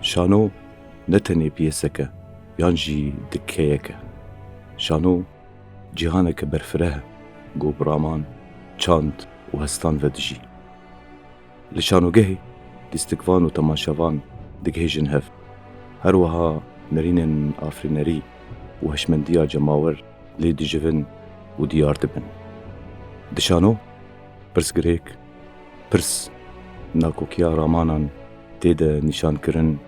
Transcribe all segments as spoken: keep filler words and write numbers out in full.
Şano ne tenê piyêsek e yan jî dikkeyek e. Şano cîhaneke berfireh e ku bi raman, çand û hestan ve dijî. Li şanogehê lîstikvan û temaşevan digihêjin hev. Her wiha nerînên afirînerî û hişmendiya cemawer lê dijivin û diyar dibin. Di şano pirsgirêk, pirs, nakokiya ramanan tê de nîşankirin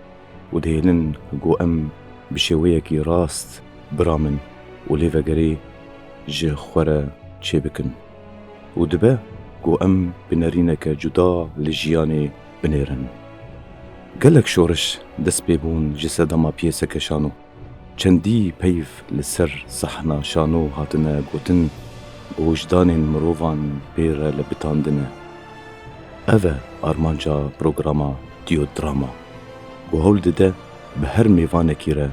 û dihêlin ku em bi şêweyekî rast biramin û lêvegerê ji xwe re çêbikin û dibe ku em bi nerîneke cuda li jiyanê binêrin. Gelek şoriş dest pê bûn ji sedema piyêseke şano. Çendî peyv li ser sehna şano hatine gotin, ku wijdanên mirovan pê re lebitandine. Ev e armanca programa Diyodrama, ku hewl dide bi her mêvanekî re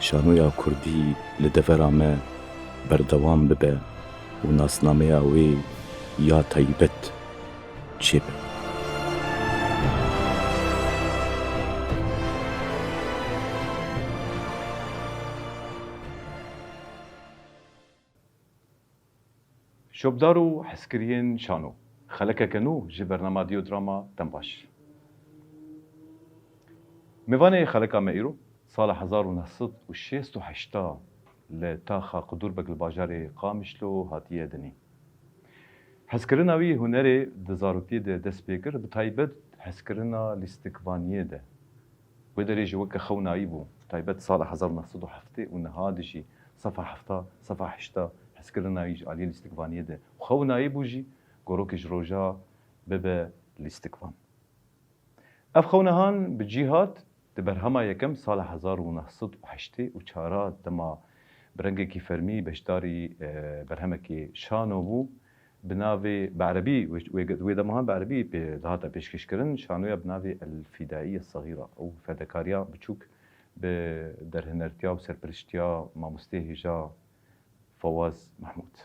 şanoya kurdî li devera me berdewam bibe û nasnameya wê ya taybet çêbe. Şopdar û hezkiriyên şano. Xelekeke nû ji bernama Diyodrama dem baş. Mêvanê xeleka me îro sala hezar û neh sed û şêst û heşt a li taxa Qudûrbek li bajarê Qamişlo hatiye dinê. Hezkirina wî hunerê di zaroktiyê de dest pê kir, bi taybet hezkirina lîstikvaniyê de. Wê derê jî weke xewnayî bû, bi taybet sala hezar û neh sed û heftê û neh a de jî sefa hefta, sefa heşta hezkirina wî ji aliyê lîstikvaniyê de xewnayî bû jî, gorokê ji roja bibe lîstikvan. Ev xewnehan bi cî hat di berhema yekem sala hezar û neh sed û heştê û çar a dema bi rengekî fermî beşdarî, e, berhemekê şano bû, bi navê, bi erebî, wê, wê, wê dema bi erebî pê dihate pêşkêşkirin, şanoya bi navê El Fidaiye Saxîra, ew fedekariya biçûk, bi derhinertiya û serperiştiya mamosteyê hêja Fawaz Mehmûd.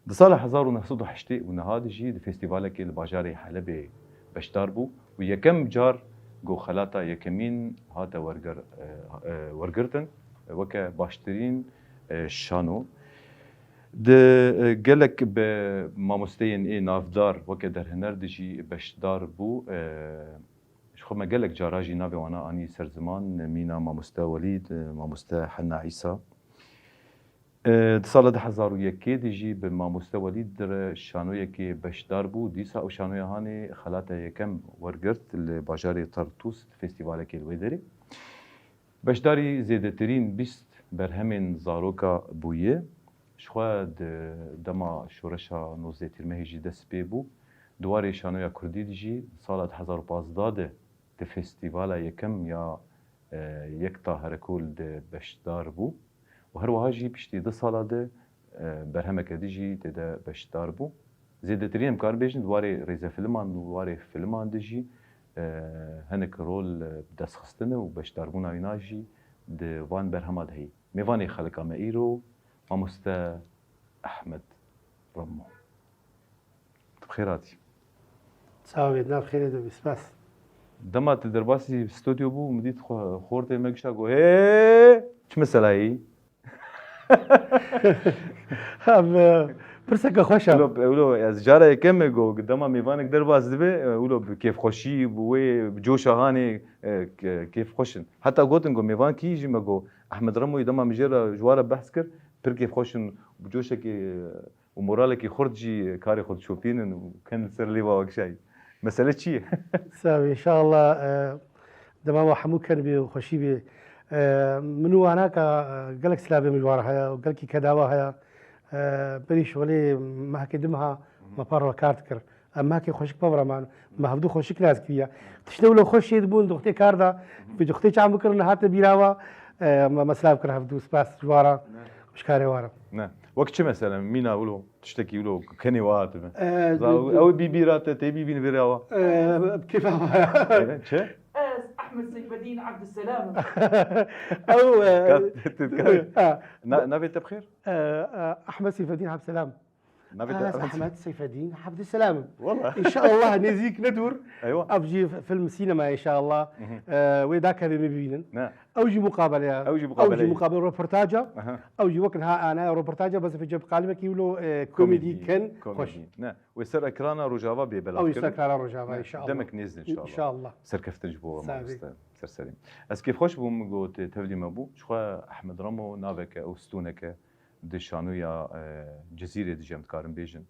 Di sala hezar û neh sed û heştê û neh a de jî di festîvalekê li bajarê Helebê beşdar bû û yekem car ku xelata yekemîn hate werger-, e, e, wergirtin weke baştirîn, e, şano. Di, e, gelek bi mamosteyên ê navdar weke derhiner de jî beşdar bû. E, ji xwe me gelek cara jî navê wana anî ser ziman, mîna mamoste Welîd, e, mamoste Henna Îsa. E, di sala du hezar û yekê de jî bi mamoste Welîd re şanoyekê beşdar bû. Dîsa ew şanoya hanê xelata yekem wergirt li bajarê Tartûs di festîvalekê li wê derê. Beşdarî zêdetirîn bîst berhemên zaroka bûye. Ji xwe di dema şoreşa nozdeh Tîrmehê jî dest pê bû. Di warê şanoya kurdî de jî sala du hezar û pazdeh de di festîvala yekem ya, e, Yekta Herekol de beşdar bû û her wiha jî piştî du sala de, e, berhemeke din jî tê de beşdar bû. Zêdetirî em karin bêjin di warê rêzefilman, di warê filman de jî, e, hinek rol, e, bi dest xistine û beşdarbûna wîna jî di van berhema de heye. Mêvanê xelika me îro, mamoste Ehmed Remo. Tu bi xêr hatî. Sağ ol, nav xêrê de bî, spas. Dema tu derbasî stûdyo bû, min dît xwe, xortê me gişa got, "Hê, çi meselayî?" Em, e, pirseke xweş e. Wilo, wilo, ez cara yekem e got, dema mêvanek derbas dibe, e, wilo bi kêfxweşî, bi wê, bi coşa hanê, e, ke-, kêfxweş in. Heta gotin got, mêvan kî jî me got, Ehmed Remoyî dema min jê re ji wan re behs kir, pir kêfxweş in, bi coşekê, e, û moralekî xurt jî karê xwe dişopînin û ken li ser lêva wekşayî. Mesele çi ye? Sağ ol, înşallah, e, dema we hemû ken bî û xweşî bî. E, min û wanaka, e, gelek silavê min ji wan re heye û gelkî kedawa heye. E, berî şolê mehekê du meha me par re kar dikir. Em mehekê xweşik pevre man, me hevdû xweşik nas kiriye. Tiştê wilo xweş çê dibûn, di wextê kar de, bi di wextê çav bikirin, hate bîra we, e, me, me silav kir hevdû, spas ji wan re, ji karê wan re. Ne. Wek çi mesele, mîna wilo, tiştekî wilo, kenê we hatibe? E, Za-, di-, ew bî bîra te, tê bî bîn vêrê awa? E, kêfa we. Çi? Ez Ahmed Seyfedîn Abdüselam. Ew, e, Kat, tu dikar. Ha. Na-, navê te bi xêr? E, e, Ahmed Seyfedîn Abdüselam. Navê te Ez Ahmet Seyfeddîn Abdüselam im. Wala. Înşallah nêzîk ne dûr. Eywa. Ev jî film sînema înşallah. Mhm. Ee, wê dakevê me bibînin. Ne. Ew jî muqabeleya. Ew jî Ew jî muqabele. Muqabele roportaja. Aha. Ew jî wek niha anaya roportaja bes vêce bi qalibekî wilo, e, komedî ken Komedî. Xweş. Ne. Wê ser ekrana Rojava bê belav Ew jî kirin. Ser ekrana Rojava Ne. Înşallah. Demek nêz de înşallah. Înşallah. Serkeftin ji bo we Sağ bî. Mamoste. Serserî. Ez kêfxweş bûm got tevlî me bû. Ji xwe Ehmed Remo naveke ew stûneke di şanoya, e, Cizîrê dijî em dikarin bêjin.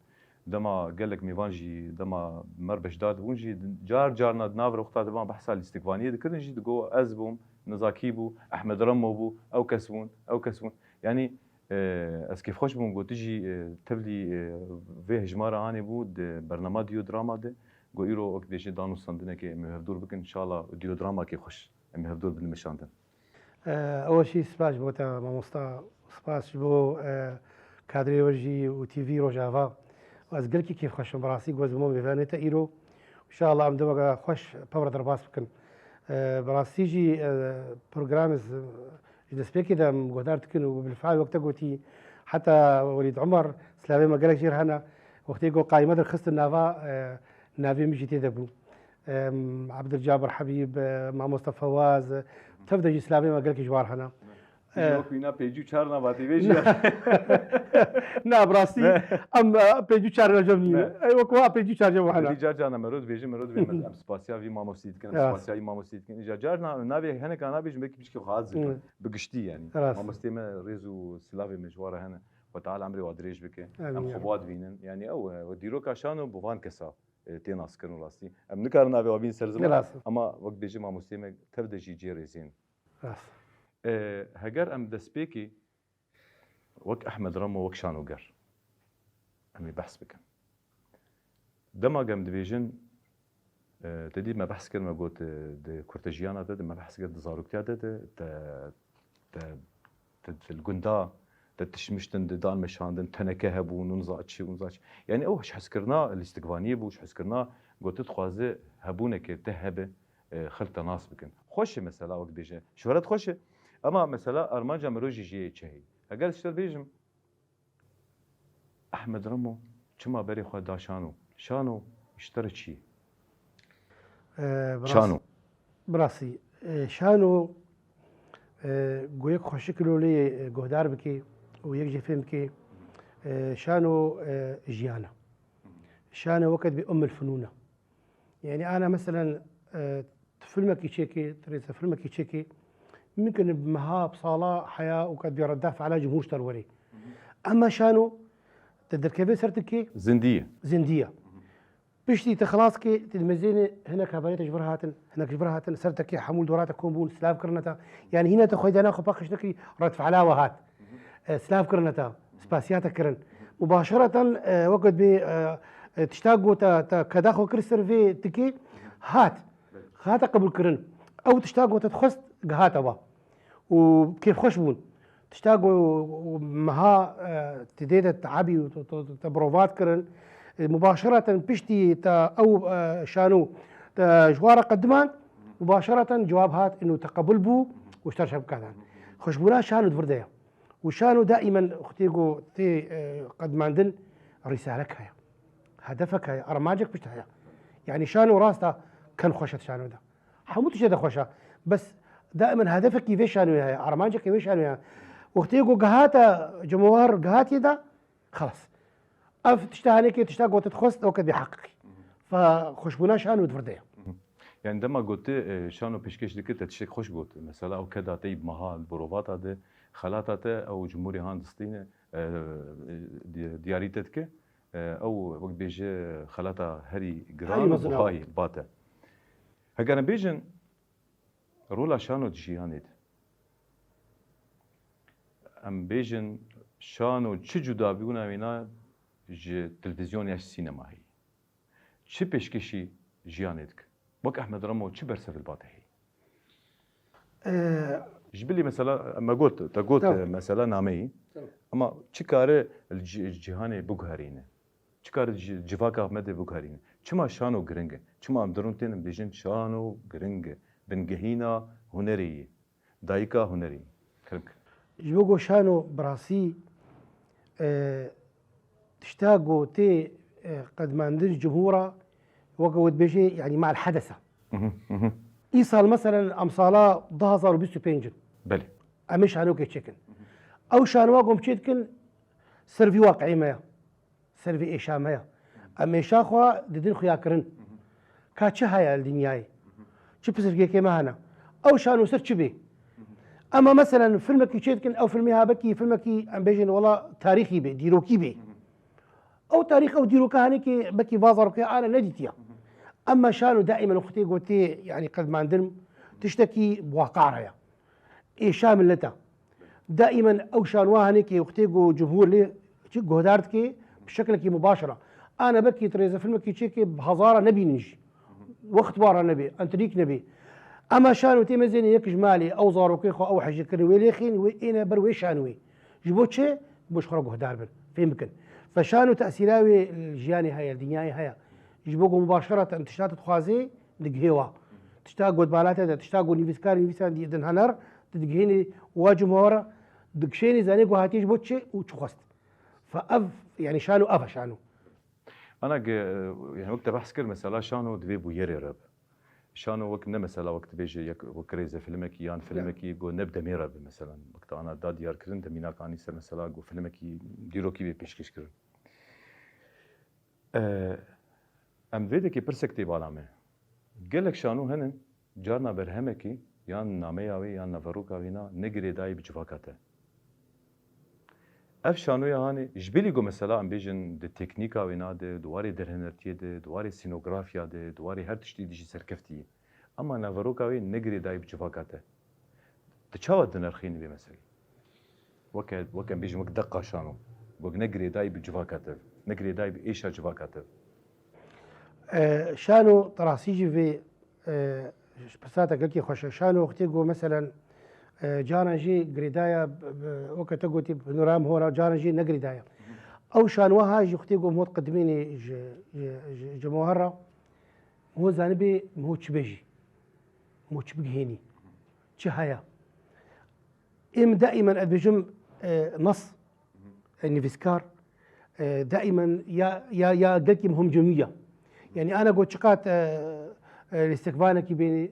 Dema gelek mêvan jî, dema me re beşdar dibûn jî, car carna di nav rexta de van behsa lîstikvaniyê dikirin jî, digo ez bûm, Nizakî bû, Ehmed Remo bû, ew kes bûn, ew kes bûn. Yanî, e, ez kêfxweş bûm, got tu jî, e, tevlî, e, vê hejmara anê bû di bernama Diyo Drama de, got îro wek dibêje danûstandinekê em ê hevdûr bikin, înşallah Diyo Drama kê xweş em ê hevdûr bidin meşandin. Ew jî spas ji bo te mamosta, spas ji bo, e, kadrê we jî û T V Rojava. Ez gelekî kêfxweş im, bi rastî ku ez bûme mêvanê te îro. Înşallah em deweka xweş pevre derbas bikin. E, bi rastî jî, e, programê z-, ji destpêkê de em guhdar dikin û bilfiil wek te gotî, heta Welîd Umer, silavê me gelek jê re hene. Wextê ku qayî me derxistin nava, e, navê min jî tê de bû. Em, Abdulcabir Habîb, e, Mamoste Fewaz, e, tev de jî silavê me gelekî ji war hene. Tî E. wek wîna pêncî û çar nava tê vê jî. Na, bi rastî, Ne. em, e, pêncî û çar nacem nîne. Ne. Ey, wek wa pêncî û çar cem hene. Êdî car carna mero dibêjin, mero dibêjin, em spasiya vî mamostî dikin, em Ya. spasiya vî mamostî dikin. Îja carna navê hineka nabêjin, belkî pişkî xwe hazir bin. Hı. Bi giştî, yanî. Rast. Mamostê me rêz û silavê me ji wa re hene. Xwe Teala emrê wa dirêj bike. Amîn, Em ya. xwe bi wa dibînin. Yanî ew, e, dîroka şano bi van kesa, e, tê naskirin rastî. Em nikarin navê wa bîn ser ziman. Rast. Ama wek bêjî mamostê me tev de jî cê rêzên. Rast. E, heger em destpêkê wek Ehmed Remo, wek şanoger, em ê behs bikin. Dema em dibêjin, e, te dî me behs kir, me got, e, di kurtejiyana te de, me behs kir di zaroktiya te de, te, te, te, te li gunda, te tişmiştin, di dan meşandin, teneke hebû, nûnza çi, nûnza çi. Yani ew ji hezkirina lîstikvaniyê bû, ji hezkirina got tu dixwaze hebûneke te hebe, e, xelk te nas bikin. Xweş e mesela wek bêje. Şohret xweş e. Ema mesela armanca mirov jî jê çi heye? Heger ji te bêjim, Ehmed Remo çima berê xwe da şano? Şano ji te re çi ye? E, bi rast-, Şano. Bi rastî, e, şano, e, ku yek xweşik lolê, e, guhdar bike û yek jê fêm bike, e, şano, e, jiyan e. Şano weke dibê ummul funûn e. Yani ana meselen, e, tu filmekî çêkê, tu rêzefilmekî çêkê, mimkin e bi meha, bi sala heya û ka dibê redda feala cumhur ji te re werê. Ema şano, te derkeve ser tikê, Zindî ye. Zindî ye. Piştî te xilas kê, te dimezêne hinek hevalê te ji vir hatin, hinek ji vir hatin, ser te kê hemû li dora te kom bûn, silav kirine te. Yani hîna te xwedana xwe paqij nekirî, red feala we hat. E, silav kirine te, spasiya te kirin. Mubaşereten, e, weke dibê, e, e, tişta ku te, te keda xwe kir ser vê tikê, hat. Hate qebûlkirin. Ew tişta ku te dixwest, gihate we. Û kêfxweş bûn. Tişta ku meha, e, ti dê de teabî û tu, tu, tu, te birovat kirin. E, mubaşereten piştî te ew, e, şano te ji wa re qediman, mubaşereten cewab hat, ino te qebûl bû û ji te re şevkatan. Xweşbûna şano di vir de ye. Û şano daîmen wextê ku tê, e, qedmandin, rîsalek heye. Hedefek heye, armancek pişt heye. Yanî şano rast e, ken xweş e şano de. Hemû tiştê de xweş e. Bes daîmen hedefekî vê şanoyê heye, armancekê vê şanoyê heye. Wextê ku gihate cemawar, gihatiye de, xelas. Ev tişta henekê, tişta gotit xwest, weke dibê heqîqî. Fe xweşbûna şano di vir de ye. Yani dema got tu, e, şano pêşkêş dikir, te tiştek xweş got. Mesela ew keda te yî bi meha li borovata de, xelata te ew cumhurê han distîne, e, di-, diyarî te dike, e, ew wek bêje xelata herî giran Herî û mezin e. Buhayî bate. Heger em bêjin, rola şano di jiyanê de. Em bêjin, şano çi cudabûna wêna ji televîzyonê ya ji sînema heye? Çi pêşkêşî jiyanê dike? Wek Ehmed Remo çi bersev li ba te heye? Ee, Ji bilî mesela, me got, te got, Tamam. e, mesela nameyî. Tamam. Ama çi kare li ci-, cîhanê biguherîne? Çi kare ci-, civaka me de biguherîne? Çima şano giring e? Çima em dirûn tên em bêjin şano giring e? Bingehîna hunerê ye. Dayika hunerê ye. Giring. Ji bo ku şano bi rastî, e, Tişta ku tê, e, qedmandin cumhûra, weke we dibêjê, yanî mal hedesa. Îsal meselen emsala du hazar û bîst û pênc in. Belê. Em ê şanokê çêkin. Ew şanowa ku em çê dikin, ser vî waqiî me ye. Ser vî êşa me ye. Em êşa xwe didin xuyakirin. Ka çi heye li dinyayê? Çi pirsgirêkê me hene? Ew şano ser çi bê? Ema meselen filmekî çê dikin, ew filmê ha bekî filmekî em bêjin wela tarîxî bê, dîrokî bê. Ew tarîx, ew dîroka henekê bekî va zarokê ana nedîtiya. Ema şano daîmen wextê gotê, yanî qedmandin tiştekî bi waqar heye. Êşa millet e. Daîmen ew şanowa henekê wextê ku cumhûr lê çi guhdar dike, bi şeklekî mubaşir e. Ana bekî tu rêzefilmekî çêkê bi hezara nebînin jî. Wext wara nebê, entrîk nebê. Ema şano tê mezênê yek ji malê, ew zarokê xwe, ew hejî kirin, wê lêxîn, wê êne ber wê şanoyê. Ji bo çi? Ji bo ji xwe re guhdar bin, fêm bikin. Fe şano tesîra wê li jiyanê heye, li dinyayê heye. Ji bo ku mubaşereten tişta tu dixwazê, digihê wa. Tişta ku di bala te de, tişta ku nivîskar nivîsandî din hener, tu digihênî wa cumhûra, dikişênî zanê ku hatiye ji bo çi û çi xwest. Fe ev, yanî şano ev e şano. Ana ge-, yani wek te behs kir, mesela şano divê bûyerê re be. Şano wek ne mesela wek dibêje yek wek rêze filmekî yan filmekî ku ne bi demê re be mesela. Wek te ana da diyar kirin, demînak anî ser mesela ku filmekî dîrokî bê pêşkêş kirin. E, em vê dekê pirsek tê bala me. Gelek şano hene, carna berhemekî yan nameya wê yan naveroka wê na ne girêdayî bi civaka te. Ev şanoya hanê, ji bilî ku mesela em bêjin di teknîka wê na de, di warê derhenertiyê de, di warê sînografya de, di warê her tiştî de jî serkeftî ye. Ema naveroka wê ne girêdayî bi civaka te. Tu çawa dinirxînî vê meselê? Weke, weke em bêjin wek deqa şano. Wek ne girêdayî bi civaka te. Ne girêdayî bi êşa civaka te. E, şano, tu rastî jî vê, e, pirsa te gelkî xweş e. Şano wextê ku meselen, e, caran jî girêdaya, b-, b-, weke te gotî, bi nûra em hora, caran jî ne girêdaya. Ew şanowa ha jî wextê ku em hot qedimînê ji, ji, ji, ji moher re, hûn zanibê em hûn çi bêjî? Em hûn çi bigihênî? Çi heye? Êm daîmen ez dibêjim, e, nas, e, nivîskar, e, daîmen ya, ya, ya gelkî muhim cemî ya. Yanî ana got çiqat, e, e, lîstikvanekî bênî,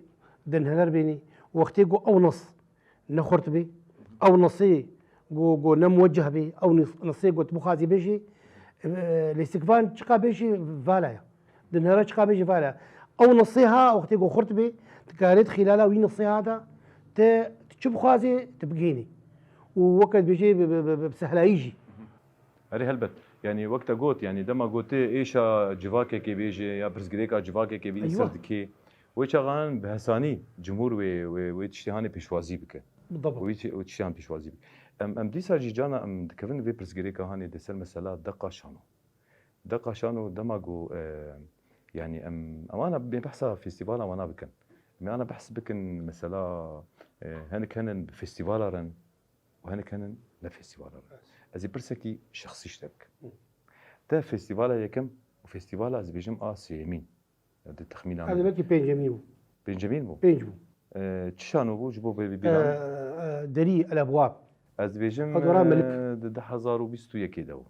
dinhener bênî, wextê got ew nas ne xurt bê, ew nasê got, got ne muwecceh bê, ew nas-, nasê got bixwazî bêjî, e, lîstikvan çiqa bêjî vala ya. Di nera çiqa bêjî vala. Ew nasê ha, wextê ku xurt bê, tu karê di xîlala wî nasê ha de, te, tu çi bixwazê, tu bigihênî. Û weke dibêjê bi, bi, bi, bi, bi sehlayî jî. Erê helbet. Yanî wek te got, yanî dema gotê êşa civakekê bêje ya pirsgirêka civakekê bî Eywa. Ser dikê. Wê çaxan bi hesanî cumhûr wê, wê, wê tiştê hanê pêşwazî bike. Bi Wê çi-, wê tiştê han pêşwazî bike. Em, em dîsa jî cana em dikevin vê pirsgirêka hanê de ser mesela deqa şano. Deqa şano dema ku, e, yanî em, em ana bê behsa festîvala wana bikin. Em ana behs bikin mesela, e, hinek henin bi festîvala rin û hinek henin ne festîvala rin. Evet. Ez ê pirsekî şexsî ji te bikim. Hı. Te festîvala yekem û festîvala ez bêjim a sêyemîn. Di texmîna Ez min. Belkî pêncemîn bû. Pêncemîn bû? Pênc bû. E, çi şano bû ji bo vê bîra min? E, e, Derî El Ebwab. Ez dibêjim, Fedora Melik. E, di du hezar û bîst û yekê de bû.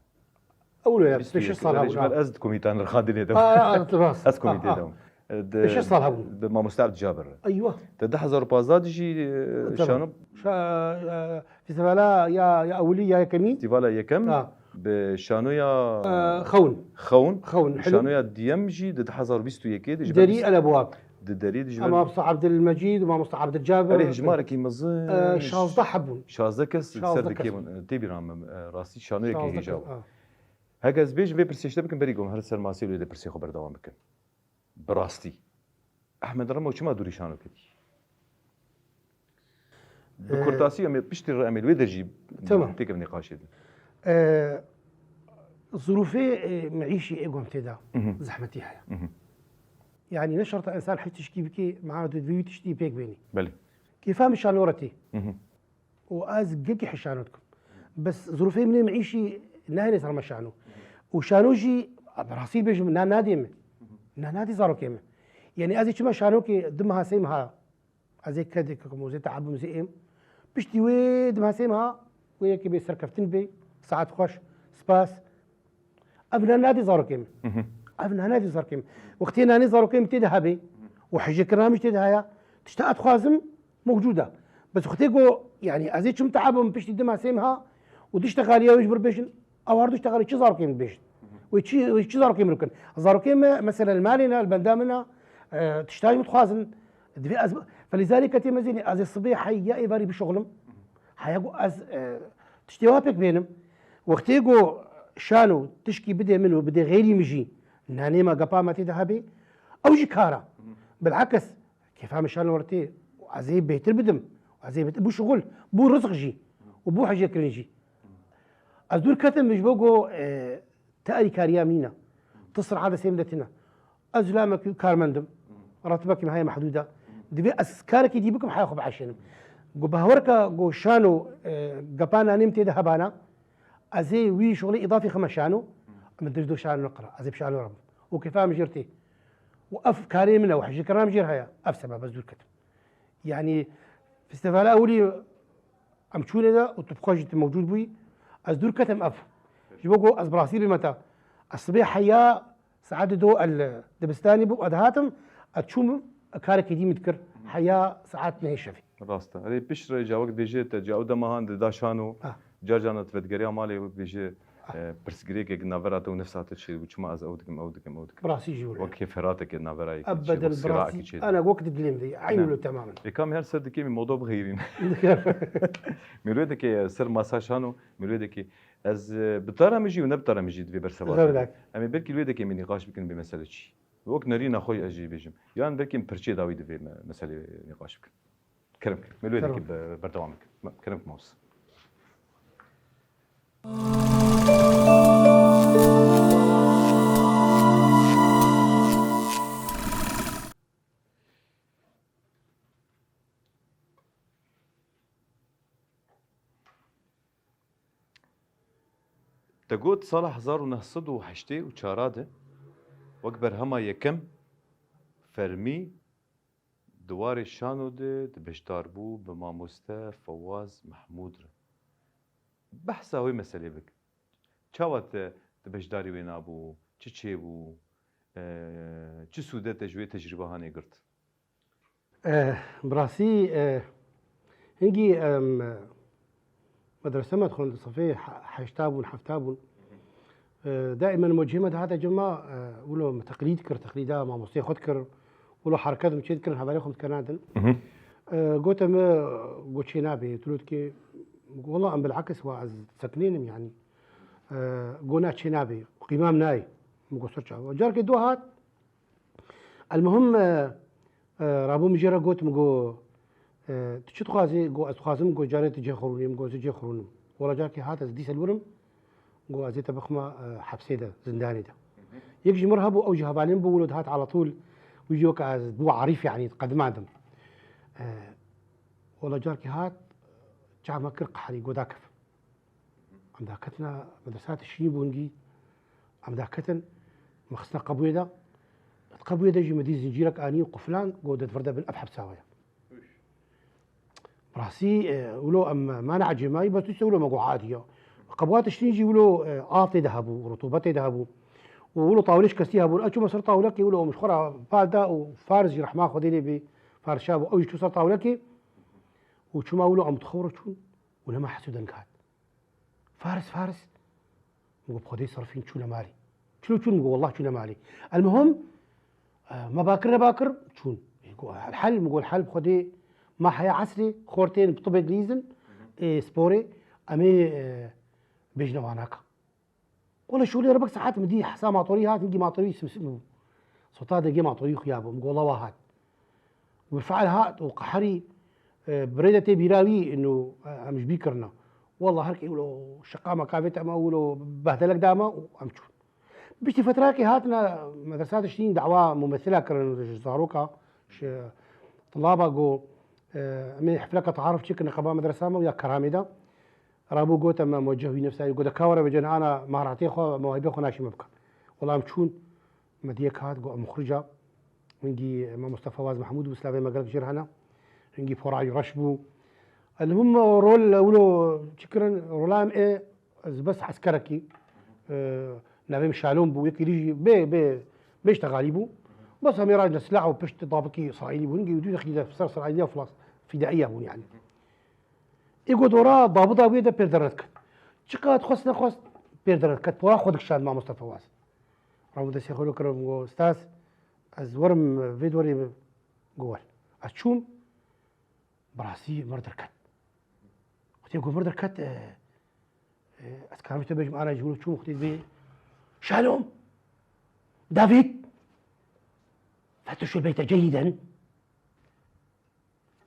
Ew ya, Bîst û yek. Pêş sal hebû. Ji ber ez di komîta nirxandinê de bû. Ha, ha, rast. Ez komîtê Ha, ha. de bû. E, di, Pêş sal hebû. Bi mamoste Abdicabir re. Eywa. Di du hezar û pazdeh de jî, e, Tamam. şano Şa-, e, Festîvala ya, ya ewilî ya yekemî? Festîvala yekem Ha. bi şanoya E, Xewn. Xewn. Xewn, Bi hilm. şanoya diyem jî di du hezar û bîst û yekê de ji ber Derî bîst El Ebwab. Di derî de ji ber Mamosta Abdilmecîd û Mamosta Abdilcabir. Erê, hijmarekî mezin. E, şazdeh hebûn. Şazdeh kes Şazdeh ser kes. dikê bûn. E, tê bîra min, e, rastî şanoyekê Şazdeh hêja kes, bû. ha. Heke ez bêjim vê pirsê ji te bikim, berî ku em her ser masê wê de pirsê xwe berdewam bikin. Bi rastî. Ehmed Remo çima dûrî şano ketî? Bi Ee, kurtasî em ê piştî re em ê li wê de jî Tamam. têkevin nîqaşê de. Ee, zirûfê, e, meîşî ê gom tê de Mhm. zehmetî heye. Mhm. Yanî ne şerta însan hiç tişkî bike, meha tu divê wî tiştî pêk bênî. Belê. Kêfa min şano re tê. Mhm. û ez gelkî hişano dikim. Bes zirûfê min ê meîşî nehêne ser me şano. Û şano jî, bi rastî bêjim, na nadê min. Na nadê zarokê min. Yanî ez ê çima şanokê du meha sê meha, ez ê kedê kikim û zê tehabim zê êm. Piştî wê du meha sê meha, wê yekê bê serkeftin bê, saet xweş, spas. Ev nan nadê zarokê min. Ev nan nadê zarokê min. Wextê nanê zarokê min tê de hebê û hijêkirina min jî tê de heye, tişta ez dixwazim mewcûd e. Bes wextê ku, yanî ez ê çim te'ebim piştî du meh sê meha û du ştexaliya wê ji vir bêjin, ew her du ştexalî çi zarokê min bêjin? Wê çi, wê çi zarokê min bikin? Zarokê me, mesela li malê ne, li benda min ne, e, tişta jî min dixwazin. Divê ez, felîzalî ketê mezînî, ez ê sibê heya êvarî bişuxulim. Heya ku ez, e, tiştê wa pêk bênim. Wextê ku şano tişkî bidê min û bidê xeyrî min jî, nanê me gepa me tê de hebê, ew jî kar e. Bilhekis, kêfa min şano were tê, û ez ê bêhtir bidim, û ez ê bêhtir bû şixul, bû rizq jî û bû hejêkirin jî. Ez dûr ketim ji bo ku, e, te alîkariya min nîne. Tu sirha destê min de tune. Ez zilamekî karmend im. Ratibekî min heye mehdûd e. Divê ez karekî dî bikim, heya xwe bieşênim. Ku bawer ke ku şano, e, gepa nanê min tê de hebana, ez ê wî şixulê îdafî xime şano, min dirdo şano neqira. Ez ê bi şano re bim. Û kêfa min jê re tê. Û ev karê min e, û hejêkirina min jê re heye. Ev sebeb ez dûr ketim. Yanî, festîvala ewilî em çûnê de û tu bi xwe jî tu mewcûd bûyî, ez dûr ketim ev. Ji bo ku ez bi rastî bême te. Ez sibê heya saetê do el dibistanî bû, ez dihatim, ez çûm karekê dî min dikir, heya saet nehê şevê. Rast e. Erê, piştre ca wek dibêje te, ca ew dema han dida şano, Ah. car carna tu vedigeriya malê wek dibêje, Ah. e, pirsgirêkek navbera te û nefsa te çêbû, çima ez ew dikim, ew dikim, ew dikim. Bi rastî jî wile. Wek hêferatekê navbera yekê çêbû, Ebeden bi rastî. sîraekê çêbû. Ana wek diblim de, eynû Ne. le temamen. Ê kam her ser dikê min moda bixêrîn. Min wê dikê ser masa şano, min wê dikê ez, e, bi tara min jî û ne bi tara min jî divê bersevat Zevlak. Em ê belkî wê dikê min nîqaş bikin bê mesele çi. Wek nerîna xwe ez jî bêjim. Yan belkî em pirçê dawî divê me, meselê nîqaş bikin. Kerem, me lê Kerem. dikî be-, berdewam bikin. Me-, kerem, mamoste. Te got sala hezar û neh sed û heştê û çar de wek berhema yekem fermî di warê şano de di beşdarbû bi mamoste Fewaz Mehmûd re. Behsa wê meselê bik. Çawa te di beşdarî wê nabû? Çi çêbû? E, çi sûde te ji wê tecrîba hanê girt? Eh, bi rastî, eh, hingî em, medrese me dixwend, sifê he-, heşta bûn, hefta bûn. Eh, daîmen mocihê me dihate cem me, eh, wilo me teqlîd kir, teqlîda mamosteyê xwe dikir. Wilo hereket min çê dikirin, hevalê xwe min dikerandin. Mhm. Eh, gote me, go çê nabê, tu lo dikê, wela em bilakis wa ez sekinênim yanî. Eh, go na çê nabê, qîmam nayê. Min go ser çawa. Carkê do hat, Elmuhim, e, e, rabû min jê re got, min got, e, tu çi dixwazî? Got, ez dixwazim, got, carê tu cê xwe rûnî. Min got, ez cê xwe rûnim. Wela carkê hat ez dîsa li wir im. Got, ez ê te bixima, e, hepsê de, zindanê de. Yek ji mir hebû, ew ji hevalên bû, wilo dihat alatûl, wî jî weke ez bû arîf, yanî, qedimandim. E, wela carkê hat, çav me kir qehrî, got, dakef. Em daketine medresa tişrînî bû hingî, em daketin, me xistine qebûyê de. Di qebûyê de jî me dî zincîrek anî û quflan, got, di vir de bin ev hepsa we ye. Bi rastî, e, wilo em mane ecêmayî, bes tiştê wilo me got, adî ya. Qebûya tişrînî jî wilo, e, av tê de hebû, rutûbet tê de hebû. Û wilo tawilê şikestî hebûn. Ez çûme ser tawilekê wilo em ji xwe re pal da û Faris jî rehma Xwedê lê bê, Faris Şah bû, ew jî çû ser tawilekê. Û çûma wilo em di xew re çûn. û nema hesû deng hat. Faris, Faris. Min got, bi Xwedê serfîn çûne malê. Çilo çûn? Min got, wallah çûne malê. Elmuhim, e, me bakir nebakir çûn. Ê, got, hel, min got, hel bi Xwedê ma heya esrê, xortên bi tibê dilîzin, ê, sporê, em ê, e, bêjine wanaka. Wele şûlê re bik saet min dî hesa matorî hat, hingî matorî simsim bû. Sota degê matorî xuya bû. Min gola wa hat. Û bi fiil hat û qeherî, e, bi rê de tê bîra wî ino, e, em ji bî kirina. Wela her kê wilo şeqa me kavê te me wilo behdelek da me û em çûn. Piştî fetrakê hatine medresa diştîn dawa mumesila kirin ji zaroka, ji tilaba got, e, em ê hefleka taaruf çêkin qeba medresa me û ya Keramê de. Rabû gote me, mewceh wî nefsayî, gote, ka were bicin ana maratê xwe, mewahibê xwe naşî me bikin. Wela em çûn, me diyek hat, got, em muxrica. Hingî mamoste Fawaz Mehmûd bû, silavê me gelek jê re hene. Hingî porayî reş bû. Elmuhim rol, wilo çi kirin, rola em ê, ez bes eskerekî, e, Navê min Şalom bû, yekî dî jî bê, bê, bê ji Texalî bû. Bes hemî rajne silah û pişt dabikî Îsraîlî bûn, hingî dû dexî de ser Îsraîlî ya filas fîdaî ya bûn yani. Ê got dora dabita wê de pêr deret ket. Çiqat xwest nexwest pêr deret ket. Pora xwe dikişand mamoste Fewaz. Ramo destê xwe lo kirim, go, Ustaz, ez werim vê dorê, go, wer. Ez çûm, bi rastî mir derket. Xwedê got mir derket, e, e, ez karim ji te bêjim, ana ji wir çûm, xwedê bê, Şalom, David, فتشوا البيت جيدا.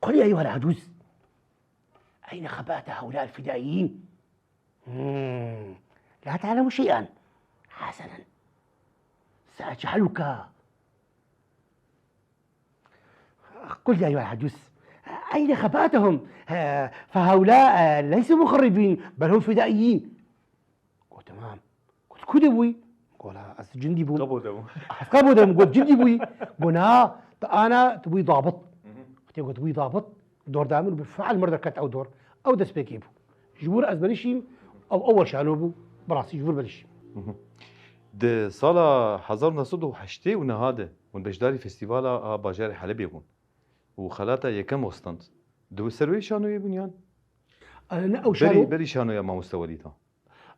قل يا أيها العجوز، أين خبأت هؤلاء الفدائيين؟ مم، لا تعلم شيئا. حسنا، سأجعلك قل يا أيها العجوز، أين خبأتهم؟ آه، فهؤلاء، آه، ليسوا مخربين، بل هم فدائيين. Got, temam. Got, ku de bûyî? Got, la, ez cindî bûm. Qebo de bû. Ez qebo de bûm, got, cindî bûyî. Got, na, tu ana, tu bûyî dabit. Xwedê got, bûyî dabit. Dor da min û bi fiil mir derket ew dor. Ew destpêkê bû. Ji wir ez benişîm, ew ewel şano bû. Bi rastî ji wir benişîm. Di sala hezar û neh sed û heştê û neh de hûn beşdarî festîvala a bajarê Helebê bûn û xelata yekem westand. Di ser wê şanoyê bûn yan? E, ne, ew şano Berî, berî şanoya mamoste Welîd a.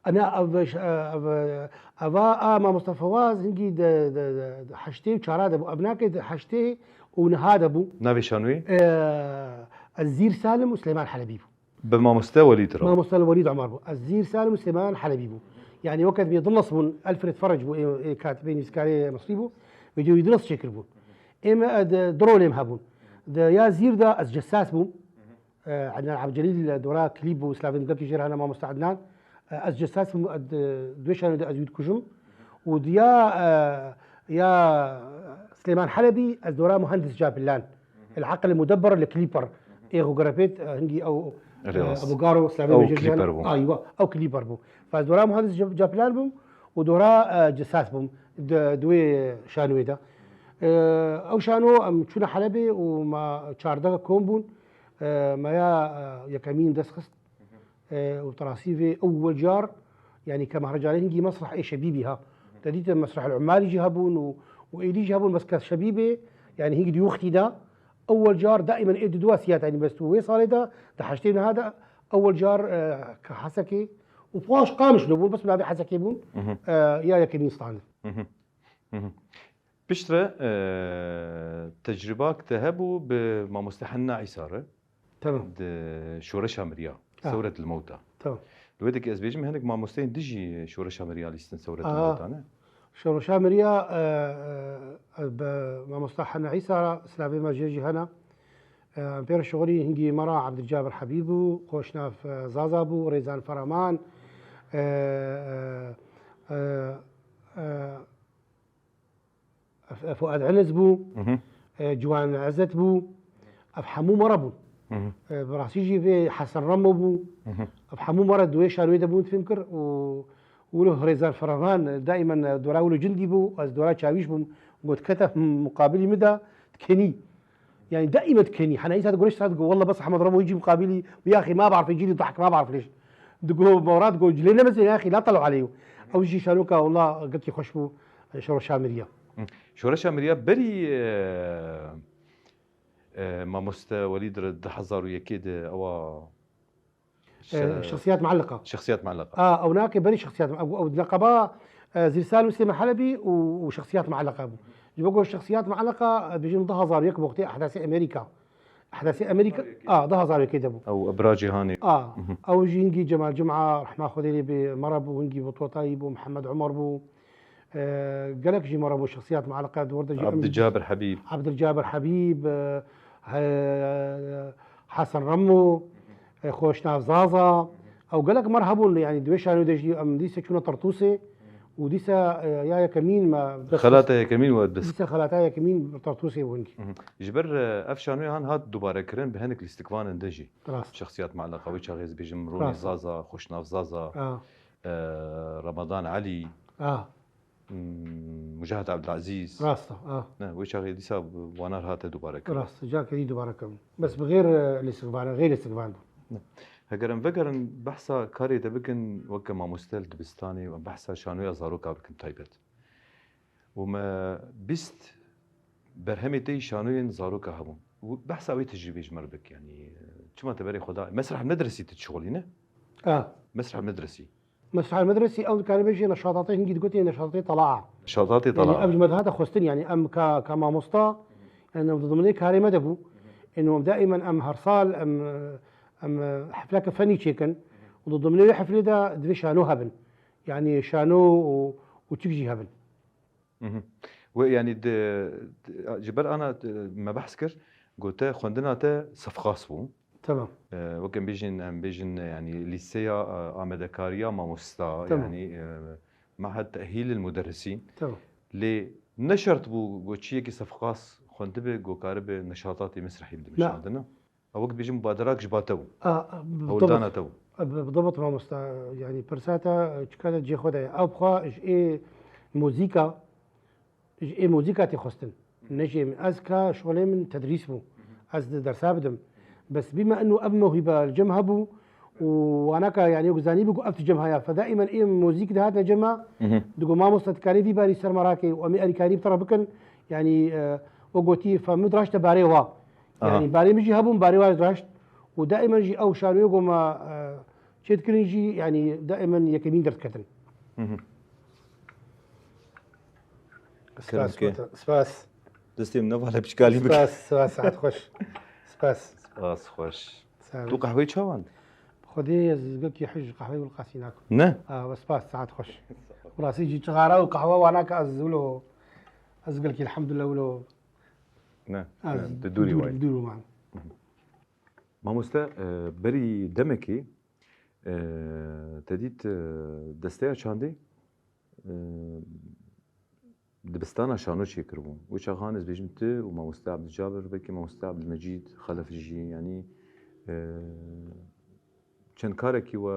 Ana ev, ev, eva a mamoste Fewaz hingî de, de, de, de heştê û çara de bû. Ev nake de heştê û niha de bû. Navê şanoyê? E, Ez Zîr Salim û Silêman Helebî bû. Bi mamoste Welîd re? Mamoste Welîd Omar bû. Ez Zîr Salim û Silêman Helebî bû. Yani weke dibê dinas bûn, Alfred Faraj bû, ê, ê katibê nivîskarê Misrî bû. Vê dî wî dinas çêkiribû. Ê me, e, di, di rolê em hebûn. Di ya Zîr de ez cessas bûm. E, Ednan Abdülcelîl dora klîp bû, slavên gelkî jêr hene mamoste Ednan. E, ez cessas bûm, e, di, di wê şanê de ez wî dikujim. Û diya, e, ya Silêman Helebî, ez dora muhendis Capillan. El Aqil Mudebber li klîper. Ê xwe gerepêt, e, hingî ew, Erê e, rast. Ebu Garo, slavên Ew bêjin klîper jî bû. Aywa, ew klîper bû. Fa ez dora muhendis Cap-, Capillan bûm û dora, e, cessas bûm di, di wê şanoyê de. E, ew şano em çûne Helebê û me çardeh kom bûn. E, me ya, e, yekemîn dest xist. E, û bi rastî vê ewwel car, yanî ke Mehrecanê hingî mesreh ê şebîbî ha. Te dît mesreh el Umalî jî hebûn û, û êdî jî hebûn, bes ke şebîbê, yanî hingî di wextî de, ewwel car daîmen ê di dua siyat, yanî bes tu wê salê de, di heştê niha de, ewwel car, e, ke Hesekê û paş Qamişlo bûn, bes navê Hesekê bûn, Mhm. e, ya yekemîn standin. Mhm. Mhm. Piştre, e, tecrübak te hebû bi mamoste Henna Îsa re. Tamam. Di Şoreşa Mirya, Ha. Sewret li Mewta. Tamam. Li wê dikê ez bêjim, hinek mamosteyên dijî Şoreşa Mirya lîstin Sewret li Aha. Mewta, ne? Şoreşa Mirya, e, e, bi mamosta Henna Îsa re, silavê me jê jî hene. E, em pê re şixulî hingî me re Abdülcabir Habîb bû, Xoşnaf, e, Zaza bû, Rêzan Feraman, e, e, e, e, F-, Fuad Enes bû, Mhm. e, Ciwan Ezet bû. Ev hemû me re bûn. Mhm. E, bi rastî jî vê Hesen Remo bû. Mhm. Ev hemû me re di wê şanoyê de bûn, fêm kir û wilo Rêzan Feraman, e, daîmen, e, dora wilo cindî bû, ez dora çawîş bûm. Got, kete muqabilî min de dikenî. Yani daîmen dikenî. Hena îsa digore, îsa digo, "Wallah bes Ehmed Remo hîcî muqabilî, ya axî ma ba'rif cîlî dahk, ma ba'rif lêş." Digo, Morad go, "Cilê nemezê, ya axî la telo aleyh." Ew jî şanoka, wallah, gelkî xweş bû, e, Şoreşa Mirya. Hı. Şoreşa Mirya berî, e, e, mamoste Welîd re du hezar û yekê de ewa E, şe-, şexsiyat mualliqa. Şexsiyat mualliqa. A, ew nake berî şexsiyat, ew, ew neqeba, e, Zîrsal û Silêman Helebî û, û şexsiyat mualliqa bû. Ji bo ku şexsiyat mualliqa, e, bêjin du hezar û yek wextê ehdasê Amerîka. Ehdasê Amerîka, a, du hezar û yekê de bû. Ew Bira Cîhanê. A, Mhm. ew jî hingî Cemal Cuma, rehma Xwedê lê bê, me re bû, hingî Butotayî bû, Mihemed Umar bû. E, gelek jî me re bû şexsiyat mualliqa di wir de jî em Abdülcabir Hebîb. Abdülcabir Hebîb, e, he-, Hesen Remo, e, Xoşnav Zaza. Ew gelek me re hebûn, yani di wê şanoyê de jî em dîsa çûne Tertûsê û dîsa, e, ya yekemîn me dest Xelata yekemîn we dest. Dîsa xelata yekemîn Tertûsê bûn. Mhm. Ji ber, e, ev şanoyê han hat dubarekirin bi hinek lîstikvanên de jî. Rast. Şexsiyat mualliqa wê çaxê ez bêjim Ronî Rast. Zaza, Xoşnav Zaza. A. e, Ramadan Elî, A. m, Mujahid Ebdilezîz. Rast e, a. Ne, wê çaxê dîsa wanar hate dubare kirin. Rast, carkê dî dubare kirin. Bes bi xêr, e, lêstikvan, xêr lêstikvan bû. Ne. Heger em vegerin behsa karê te bikin weke mamoste li dibistanê û em behsa şanoya zaroka bikin taybet. Û me bîst berhemê te yî şanoyên zaroka hebûn. Û behsa wê tecrûbê ji me re bik, yanî, çima te berê xwe da? Mesreh medresî tu dişixulî ne? A. Mesreh medresî. Mesreh medresî ew dikare bêje neşatatê hingî digotin neşatatê tala. Neşatatê tala. Yanî ev ji me dihate xwestin, yanî em ka, ka mamosta, yanî ev di dimnê karê me de bû. Yanî em daîmen em her sal em, em hefleke fenî çêkin. Û di dimnê wê heflê de divê şano hebin. Yanî şano û, û çik jî hebin. Mhm. Wê, yanî di, di, ji ber ana, e, me behs kir, got te xwendina te sefqas bû. Tamam. E, wek em bêjin, em bêjin, e, yanî lîseya, e, amadekariya mamosta, Tamam. yanî, e, mehed tehîl il muderrisîn. Tamam. Lê ne şert bû, got çiyekî sefqas xwendibe, got karibe neşatatê mesrehî bide Na. meşandina. Ew wek dibêjin mubaderak ji ba te bû. A, a, bi Hewldana te bû. A, bi, bi debt mamosta, yanî pirsa te, çika te cihê xwe de ye. Ew bi xwe ji ê muzîka, ji ê muzîka tê xwestin. Ne jê min. Ez ka şolê min tedrîs bû. Ez di dersa bidim. Bes bîme inu ev mewhîbe li cem hebû û wanaka, yanî wek zanî bû ku ev ti cem haya. Fe daîmen ê muzîk dihatine cem me, Mhm. digo mamosta dikarî vî barî ser me rakê û em ê erîkarî bi te re bikin. Yanî, e, we gotî fe min diraşte barê wa. Aha. Yanî barê min jî hebûn, barê wa jî raşt. Û daîmen jî ew şanoyê ku me, e, çê dikirin jî, yanî daîmen yekemîn derdiketin. Hı hı. Spas, Kerem ke. Spas. Destê min nevala piçkalî bike. Spas, spas, saet xweş. Spas. Spas xweş. Sağ ol. Tu qehweyê çawan? Xwedê ez gelkî hej qehweyê wilqasî nakim. Ne? A, we spas, saet xweş. Rastî jî çixara û qehwe wana ke ez wilo, ez gelkî elhamdulillah wilo Ne, Ez ne, di dûrî dûr, way. dûr man. Mamoste, e, berî demekê, e, te dît, e, desteya çandê, e, dibistana şano çêkiribû. Wê çaxan ez bêjim tu û mamoste Abdulcabir, belkî mamoste Abdulmecîd Xelef jî, yanî, e, çend karekî we,